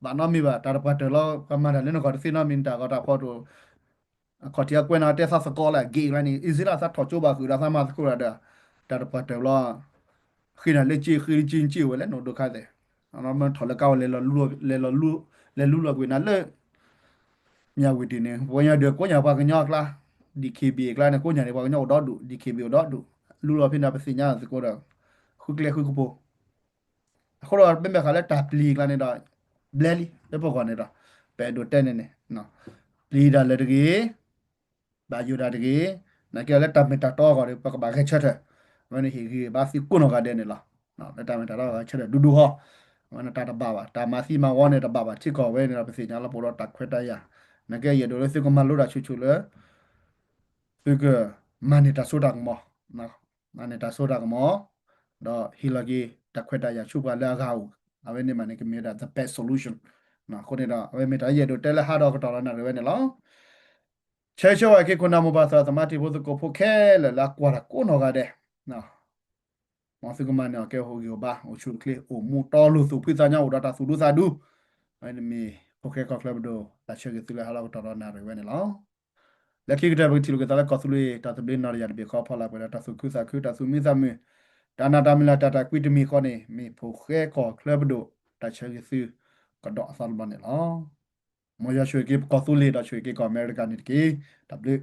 ဘၣ်နီတမံၤဘၣ် တၢ်တပှၢ်တၢၢ်လီၤ ပှၤမၤတၢ်လၢနဂီၢ်တသ့နီတမံၤ နတၢ်ဂီၤတၢ်ဖီၣ်တအိၣ်, အခီၣ်ထံးအကွဲးနီၣ်တဲသးသကိးလၢအဂ့ၢ်ကျါန့ၣ် အံၤစ့လၢသးထီၣ်ကၠိဘၣ်ဃုာ်ဒီးသးမၤသကိးတၢ်ဒီး တၢ်တပှၢ်တၢၢ်လီၤ ဃ့နၤလၢက့ ဃ့လၢက့ က့ဝဲလၢနအိၣ်ဒိၣ်ခါသ့ၣ်, မ့ၢ်ထီၣ်လၢကါဝဲ လဲၤလီၤလူလီၤကွံာ်နၤလၢ မၠၣ်ဝံၤဒ်န့ၣ် ပှၤကညီဒုးကိးညါပှၤကညီအကျါ DKBA အကျါန့ၣ် ကိးညါန့ၣ် ပှၤကညီအိၣ်ဒီဒူၣ် DKBA အိၣ်ဒီဒူၣ် လူလီၤဖဲန့ၣ် ပသ့ၣ်ညါသကိးဒီး ဃုကျဲဃုကပိၤ အဃိဒီးမ့မ့ၢ်ဃာ်လၢတၢ်ပျံၤကျါန့ၣ်ဒီး ဘျဲလံ လၢပဂီၢ်န့ၣ်ဒီး ပအဲၣ်ဒိးတဲန့ၣ်န့ၣ် ပျံၤတၢ်လၢတဂ့ၤ ဘၣ်ယိၣ်တၢ်တဂ့ၤ, နာ်က့လၢတၢ်မ့ၢ်တၢ်တီအဂီၢ်ဒီး ပကဘၣ်ဂဲၤဆၢထၢၣ်, အဝဲန့ၣ်ဟ့ၣ်ဂံၢ်ဘါသုကိးနီၢ်ဂၤဒဲးန့ၣ်လီၤ. လၢတၢ်မ့ၢ်တၢ်တီဂၤဆၢထၢၣ်ဒူဒူဟီ, အဝဲန့ၣ်တၢ်တဘၣ်ဘၣ်, တၢ်မၤသံမၤဝီန့ၣ်တဘၣ်ဘၣ် ထံကီၢ်ဝဲန့ၣ်ဒီး ပသ့ၣ်ညါလၢပအိၣ်ဒီးတၢ်ခွဲးတၢ်ယာ်, နာ်က့ယအဲၣ်ဒိးလၢသုကမၤလိတၢ်ဆူၣ်ဆူၣ်လၢ သုကမၤန့ၢ်တၢ်စိတၢ်ကမီၤ မၤန့ၢ်တၢ်စိတၢ်ကမီၤ, ဒီးဟ့ၣ်လီၤက့ၤတၢ်ခွဲးတၢ်ယာ်ဆူပှၤလၢအဂၤအအိၣ်, အဝဲန့ၣ်မးန့ၣ် ကမ့ၢ်ဝဲဒၣ် the best solution. အဃိန့ၣ်ဒီး အဝဲမ့ၢ်တၢ်ယအဲၣ်ဒိးတဲလၢဟးဒီးကတီၢ်ဒီးနၣ်ရံၣ်ဝဲန့ၣ်လီၤ. ဆၢဂ့ၤဆၢဝါက့ၤခိၣ်နၢ်မိၢ်ပၢ်သရၣ်သမါတံၤဖိသကိးဖိခဲလၢာ်လၢအကွၢ်တၢ်ကိးနီၢ်ဂၤဒဲး, မ်သုကမၤန့ၢ်အီၤကဲအိၣ်ဂံၢ်အိၣ်ဘါ အိၣ်ဆူၣ်အိၣ်ချ့ အိၣ်မူတီလိၤသူၣ်ဖှံသးညီ အိၣ်ဒီးတၢ်သူၣ်ဒူသးဒူ, အဝဲန့ၣ်မ့ၢ်ဖိၣ်ဃဲကီၢ်ချၢပဒိၣ် တၢ်ဆၢဂ့ၤသုလၢဟးလီၤကတီၢ်ဒီးနၣ်ရံၣ်ဝဲန့ၣ်လီၤ. လၢခံကတၢၢ် ပကထံၣ်လိာ်က့ၤသးလၢကီၢ်သူလ့ၤ တၢ်သဘျ့နီၢ်တယၢ်တဘ့ၣ်ဃီ ဖီလာ်ပှဲၤဒီးတၢ်သူၣ်ခုသးခု တၢ်သူၣ်မံသးမုာ်, တၢ်နာ်တၢ်မုၢ်လၢ် တၢ်တၢ်ကွံတမံၤဃီန့ၣ် မ့ၢ်ဖိၣ်ဃဲကီၢ်ချၢပဒိၣ် တၢ်ဆၢဂ့ၤသုကဒီးအသီတဘျီန့ၣ်လီၤ. မ်ယွၤဆိၣ်ဂ့ၤက့ၤပကီၢ်သူလ့ၤ ဒီးဆိၣ်ဂ့ၤက့ၤကီၢ်အမဲရကၤန့ၣ်တက့ၢ်. တၢ်ဘျုး